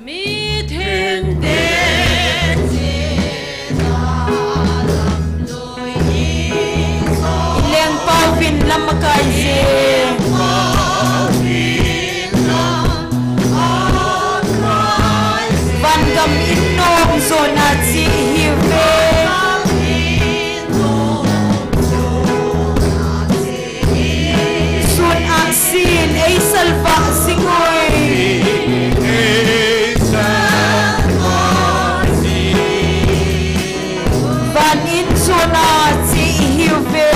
Mithengte chena lamlui i jot. I lengpa uvin lam akai jeng. Van gam in nom jona che ihiuve. Sun ahsi in ei salvah jing ui. Van in jona che ihiuve.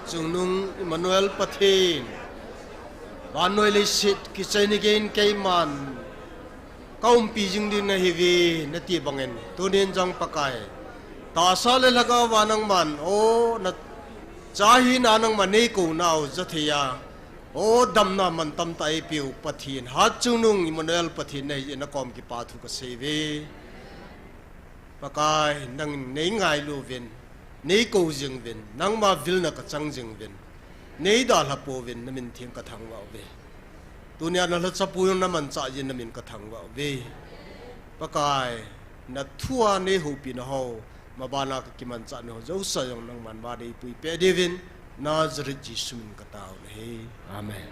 Chungnung Emmanuel Pathen, vannoi leiset kichai ni geiyin keiman kaumpi jing ding nahiuve nati bangin, tunin jong Pakai, tahsa le lhagao a nangman, o, nachahina nangman neikounau jathei a, o, damna mantam tah eipeu Pathen, Hatchungnung Emmanuel Pathen nahi jeh in nakom kipathu kasei uve. Pakai, nangin neingailu uvin, neikou jing uvin, nangma vilna kachang jing uvin, neidalha pouvin, namin theng kathangvah uve. Tunia nalhachapu jong namanchah jeh in namin kathangvah uve. Pakai, nathua neihoupina ho, mabana kakimanchah nau jouse jong nangman vah neipuipeh diuvin, Nazareth Jesu min katao nahi. Amen.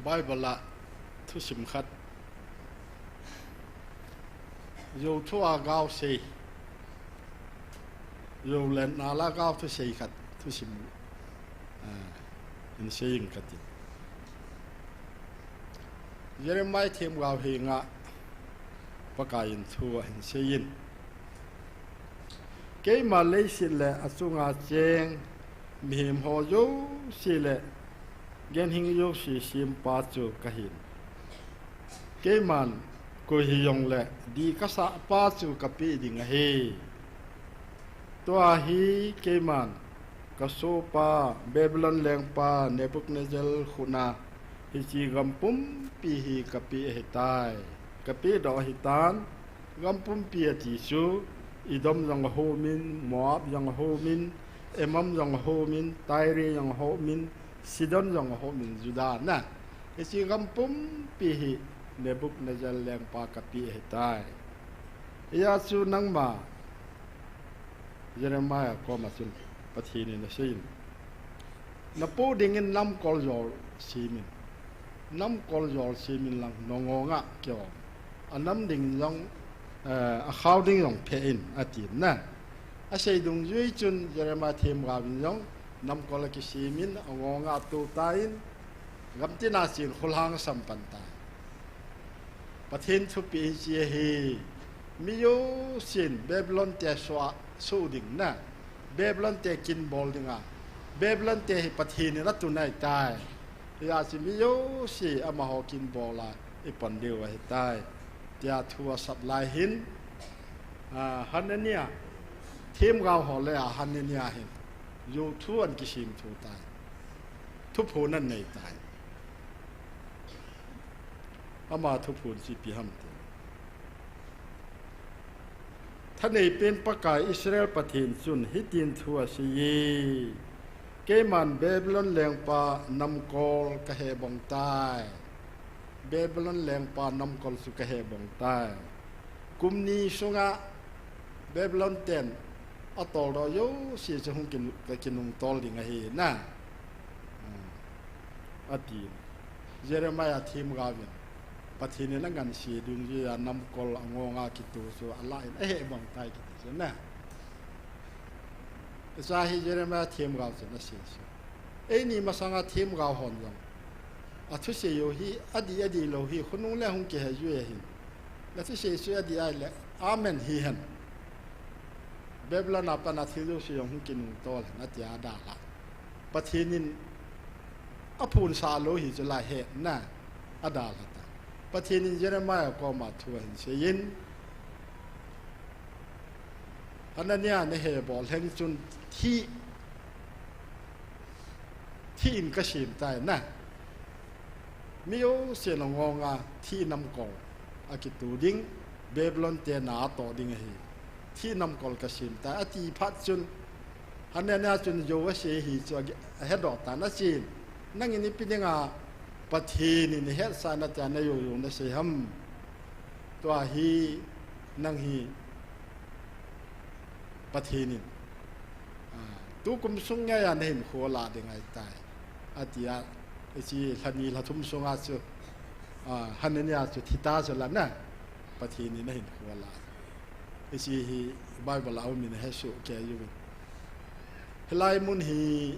Bible a thusim khat, jou thua gaosei, jou lenna la gao thusei khat thusim, ah, hin seiyin kati. Jeremiah themgao henga Pakaiyin thu ahin seiyin, keima leiset le achunga cheng mihem ho jouse le ganhing jouse sempa chu kahin, keiman koi hijongle dih kasahpa chu kapeh ding ahi. Tua hi keiman kasohpa Babylon lengpa Nebuchadnezzar khut a hiche gam pumpi hi kapeh ahitai, kapehdoh ahitan. Gam pumpi ati chu Edom jong ahomin, Moab jong ahomin, Ammon jong ahomin, Tyre jong ahomin, Sidon jong ahomin, Judah na. Hiche gam pumpi hi Nebuchadnezzar lengpa kapeh ahitai. Hijeh chun nangma, Jeremiah koma chun Pathen in aseiyin, napoh dingin namkol jol semin, namkol jol semin lang nangong a kiom, anam dingin jong, eh, akhao ding jong phein atin na. Asei dungjui chun Jeremiah themgaovin jong namkol akisemin, angong a atoh tan, gamtina chun kholhang asam pan tai. Pathen thupeh hiche ahi, mi jousen Babylon te suh, suh ding na, Babylon te kinbol dinga, Babylon te hi Pathen in atun ahitai. Hijeh chun mi jouse amaho kinbol a ipan diu ahitai, tia thu asap lai hin, ah, Hananiah, themgao ho laiya Hananiah hin jou thu ahin kisemthu tai, thuphon ahin nei tai. Ama thuphon chu ipi ham itile, thaneipen Pakai Israel Pathen chun hitin thu aseiye, keiman Babylon lengpa namkol kahebong tai. Babylon lengpa namkol chu kahebong tai. Kum ni sunga Babylon ten atoldoh jouse chu hung kin-, kakinungtol ding ahi na, ati. Jeremiah themgaovin Pathen in angansea dungjuiya namkol angonga kitoh chu alah in ahebong tai kiti chu na. Hiche hi Jeremiah themgao chun asei chu. Eini masanga themgao hon jong, athusei u hi adih adih lou hi khonung le hung kihejui ahin. Nathusei chu adih ahile, amen hihen. Babylon a pat a thil jouse jong hung kinungtol hen atia adalha. Pathen in aphonsah lou hi chu lai hetna adalha ta. Pathen in Jeremiah koma thu ahin seiyin, Hananiah nahebol lheng chun thih, thih in kasem tai na. Mi jousen angonga thih namkol akitoh ding, Babylon te na atoh ding ahi. Thih namkol kasem tai ati phat chun, Hananiah chun jou asei hi chu agi-, ahedoh tan achen, nangin ipi dinga Pathen in ihetsah in atia najoujou nasei ham? Tua hi nang hi Pathen in, a, tukum sung ngeiya nahinkho lah ding ahitai, atia, hiche lha ni lha thum sunga chu, Hanania chu thi ta chu la na, Pathen in ahin khual a. Hiche hi Bible a um in ahe soh kei uvin. Hilai mun hi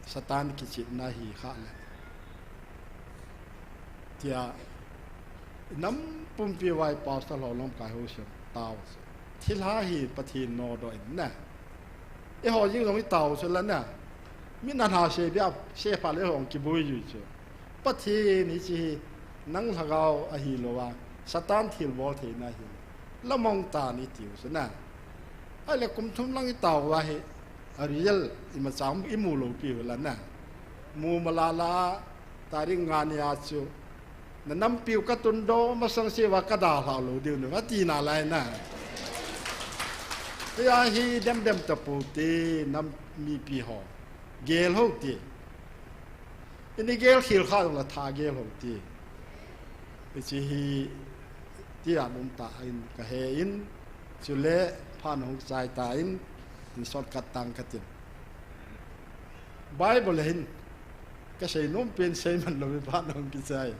Satan kichepna hi kha le, tia, nam pumpi vai pastor ho lamkai ho siem tao chu. Thilha hi Pathen nodoh in na. Eiho jing jong i tao chu la na. Mi na ha se bia se pha le hong kibui jui chu. Pathen hiche hi nang lhagao ahi lou a, Satan thilbol theina hi. La mong tan i tiu chu na. Ahile kum thum lang i tao uva hi, a result imacha i mu lou pi u la na. Mu mala la, tarik nga nia chu, na nampiu ka tundoh masang se uva ka dalha lou diu na, ati nalai na. Hia hi demdem tapou te, nam mipi ho. Gel hou te. Ini gel khel kha jong la tha gel hou te. Hiche hi tia nom ta in ka he in, chule phan hung chai ta in, in shortcut tang ka tin. Bible hin ka sei nom pen sei man lou, phan hung kichai.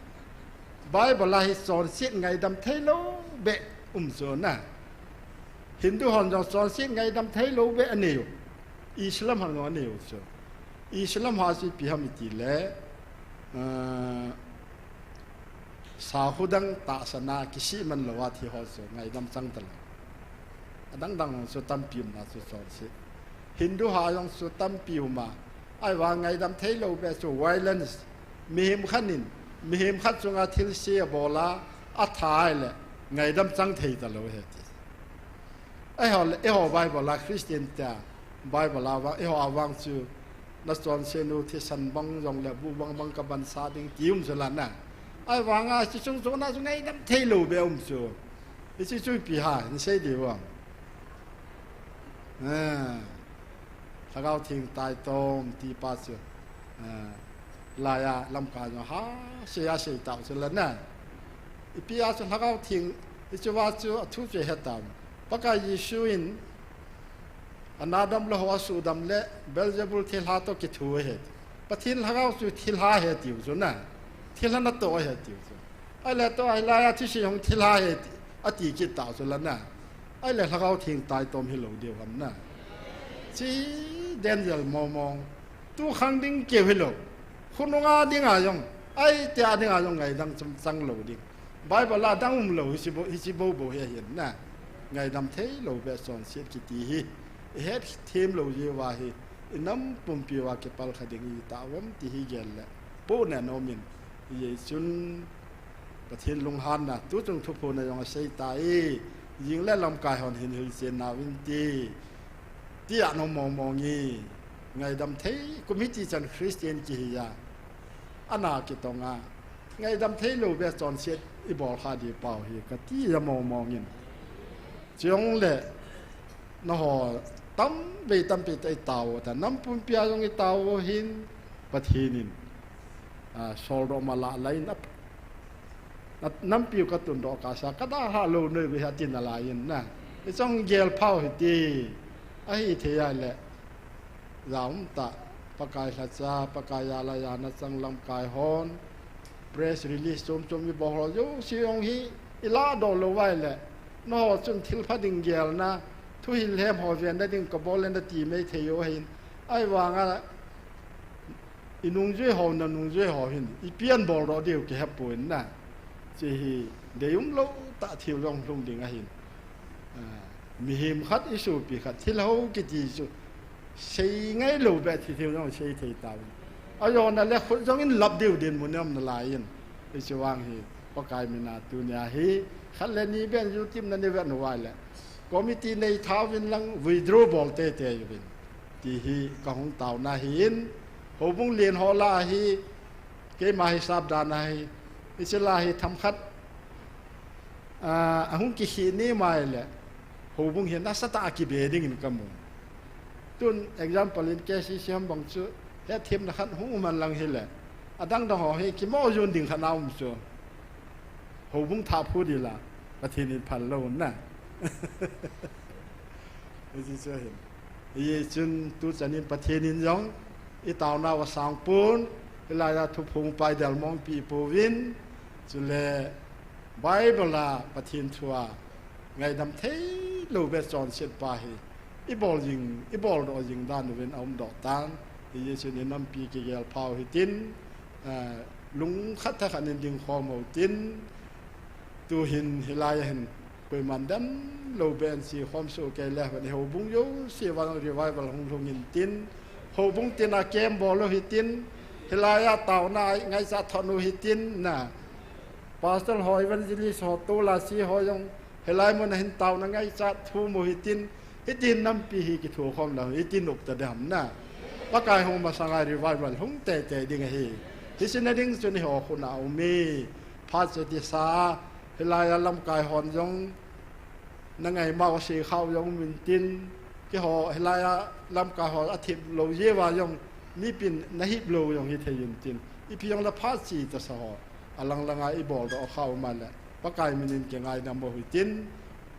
Bible a hi chonset ngaidam thei lou beh um chu na. Hindu hon jong chonset ngaidam thei lou beh anei u. Islam hon jong anei u chu. Islam ho chu ipi ham i ti le, ah, sahu dang tahsan a kisih man lou a thi ho chu ngaidam chang ta lou. Adang dang jong chu tampi um na chu chonset. Hindu ho jong chu tampi um a. Ahivang ngaidam thei lou beh chu violence. Mihem khat in, mihem khat chunga thilse abol a, atha le, ngaidam chang thei ta lou ahi ti. Eiho le, eiho Bible a Christian te a, Bible a vang, eiho a vang chu, na chonset nu thisan bang jong le bu bang bang ka bansa ding ti um chu la na. Ahivang a chu chung chung na chu ngaidam thei lou beh um chu. Hiche chu ipi ham, in sei diu vang. Eh, Lhagao Theng taitom ti pa chu. Eh, laiya lamkai jong ha, sei a sei tao chu la na. Ipi a chu Lhagao Theng, hiche va chu a thu chu he tao. Pakai Jesu in, ana dam lou ho asuhdam le, Beelzebul thilha toh kithu ahi. Pathen Lhagao chu thilha ahi tiu chu na. Thilha natoh ahi tiu chu. Ahile toh, ahilai a thusei hung thilha ahi ti, ati kit tao chu la na. Ahile Lhagao Theng taitom hilou diu ham na. Chi danger mong mong. Tu khang ding keu hilou. Khonunga dinga jong, ahi tia dinga jong ngaidam chang, chang lou ding. Bible a dang um lou, hiche bou, hiche bou bou hi ahin na. Ngaidam thei lou beh chonset kiti hi. I het them lou jeh uva hi. I nam pumpi uva kipal kha ding i tao uvam ti hi gel le. Pohnat nom in. Hijeh chun Pathen lunghanna, tu chung thuphon a jong asei tai, jing le lamkai hon hin hilchen nauvin ti, tia nom mong mong e, ngaidam thei, kum hiti chan Christian kihi a, ana kitong a, ngaidam thei lou beh chonset i bol kha di pau hi, ka ti a mong mong in. Chule, nangho, tampi tampi tah i tao u ta, nam pumpi a jong i tao u hin, Pathen in, a, soldoh mala la in a, na, nampiu ka tundoh kasa, ka dalha lou noi ve ha ti nalai in na. I chong gel phau hite, ahithei a le, ja um ta, Pakai lhacha, Pakai jal a jana chang lamkai hon, press release chom chom i bol ho jouse jong hi, i ladoh lou uva ahile, nangho chun thilpha ding gelna, thuhil hem ho venna ding ka bol le na ti mai thei u ahin, ahivang a, i nungjui ho, na nungjui ho hin, ipi an boldoh diu kihepon na. Hiche hi, deium lou tah thil jong lhung ding ahin. A, mihem khat, i sopi khat, thilha ho kiti chu, sei ngai lou beh thi thil jong sei thei tauvin. Ajona le khut jong in lap diu dinmun i um nalai in. Hiche vang hi, Pakai min a tunia hi, khat le ni beh in YouTube na nei vet uva ahile, committee nei tha uvin lang withdraw bol teitei uvin. Ti hi ka hung taona ahin, houbung len ho lah a hi, keima hisap dan a hi, hiche lah a hi themkhat, a, ahung kikhih ni mai le, houbung hi nasatah a kibe ding in ka mu. Tun example in K C C ham bang chu, hetthemna khat hung um hen lang hile, adang dang ho hi kimo jon ding khat na um chu. Houbung thah phu di la, Pathen in phal lou na. Hiche chu ahin. Hichun tuchan in Pathen in jong, i taona u asang pon, hilai a thuphong pai del mong pi pouvin, Chule Bible a Pathen thu a ngaidam theilou beh chonset pa hi ibol jing, iboldoh jing dan uvin aumdoh tan. Hijeh chun inampi kigel phau hitin, eh, lungkhat thakhat in dingkhom utin, tuhin hilai a hin koiman dem lou beh in si khom soh kei le, houbung jouse vang revival hung lhung intin, houbung tin a camp bol u hitin, hilai a taona a ngaichat thot u hitin na. Pastor ho, evangelist ho, tol'a si ho jong hilai mun a hin taona ngaichat thum u hitin, hitin nampi hi kithokhom lou, hitin up ta dem na. Pakai hung masang a revival hung teitei ding ahi. Hiche na ding chun eiho khut a um e. Phat chu tisa, hilai a lamkai hon jong na ngaima u sei khau jong um intin, keiho hilai a lamkai ho athip lou jeh uva jong mipin na hip lou jong hithei intin, ipi jong le phat chu tisa ho alang langa iboldoh khau ma le, Pakai min in kingaidam u hitin,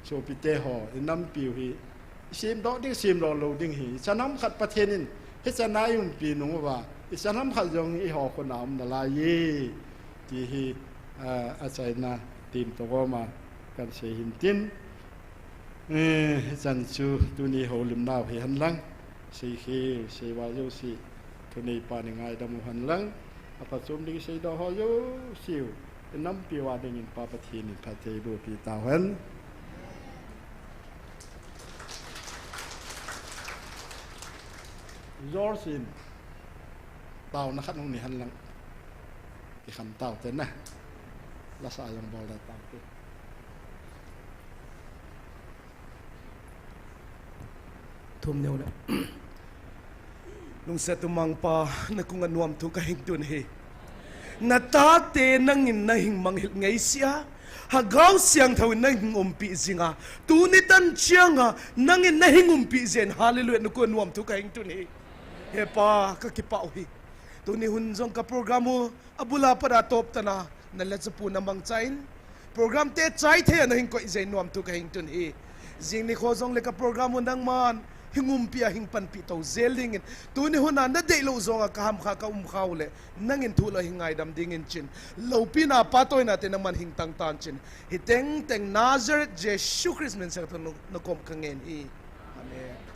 sopite ho, inampiu hi isemdoh ding, semdoh lou ding hi, ichan ham khat Pathen in hichan a iumpi nung uva, ichan ham khat jong eiho khut a um nalai e, ti hi, ah, achaina tim toh gom a kahin sei hintin. Eh, hichan chu tuni houlimnau hi henlang, seikhel, seivai jouse, thuneipan ingaidam u henlang, aphachom ding seidoh ho jouseu, inampiu a dingin Pa Pathen in phatthei bohpi tauhen. George in taona khat hung nei henlang, kikhen tau te na, lasa jong bol le taute. Thum neo le. Lungset umang Pa, na kong a nuamthu kahin tun ahi. Na tate nangin nahin manghil ngaisea, Lhagao Siangthou in nahin umpi jinga, tuni tan chianga nangin nahin umpi jeh in, hallelujah, na kong a nuamthu kahin tun ahi. He Pa, kakipah u ahi. Tuni hun jong ka program u abul a pat a atop tah a, na lechapu na mangcha in, program te chai thei a nahin koi jeh in nuamthu kahin tun ahi. Jing nikho jong le ka program u nangman hin umpi a hin panpi to jel dingin, tuni hun a na deilou jong a ka hamkha ka umkha u le, nangin thu lou hin ngaidam dingin chin, loupina phatthei na te nangman hin tang tan chin, hi tengteng Nazareth Jesu Christ min seng tun na kom kangen ahi. Amen.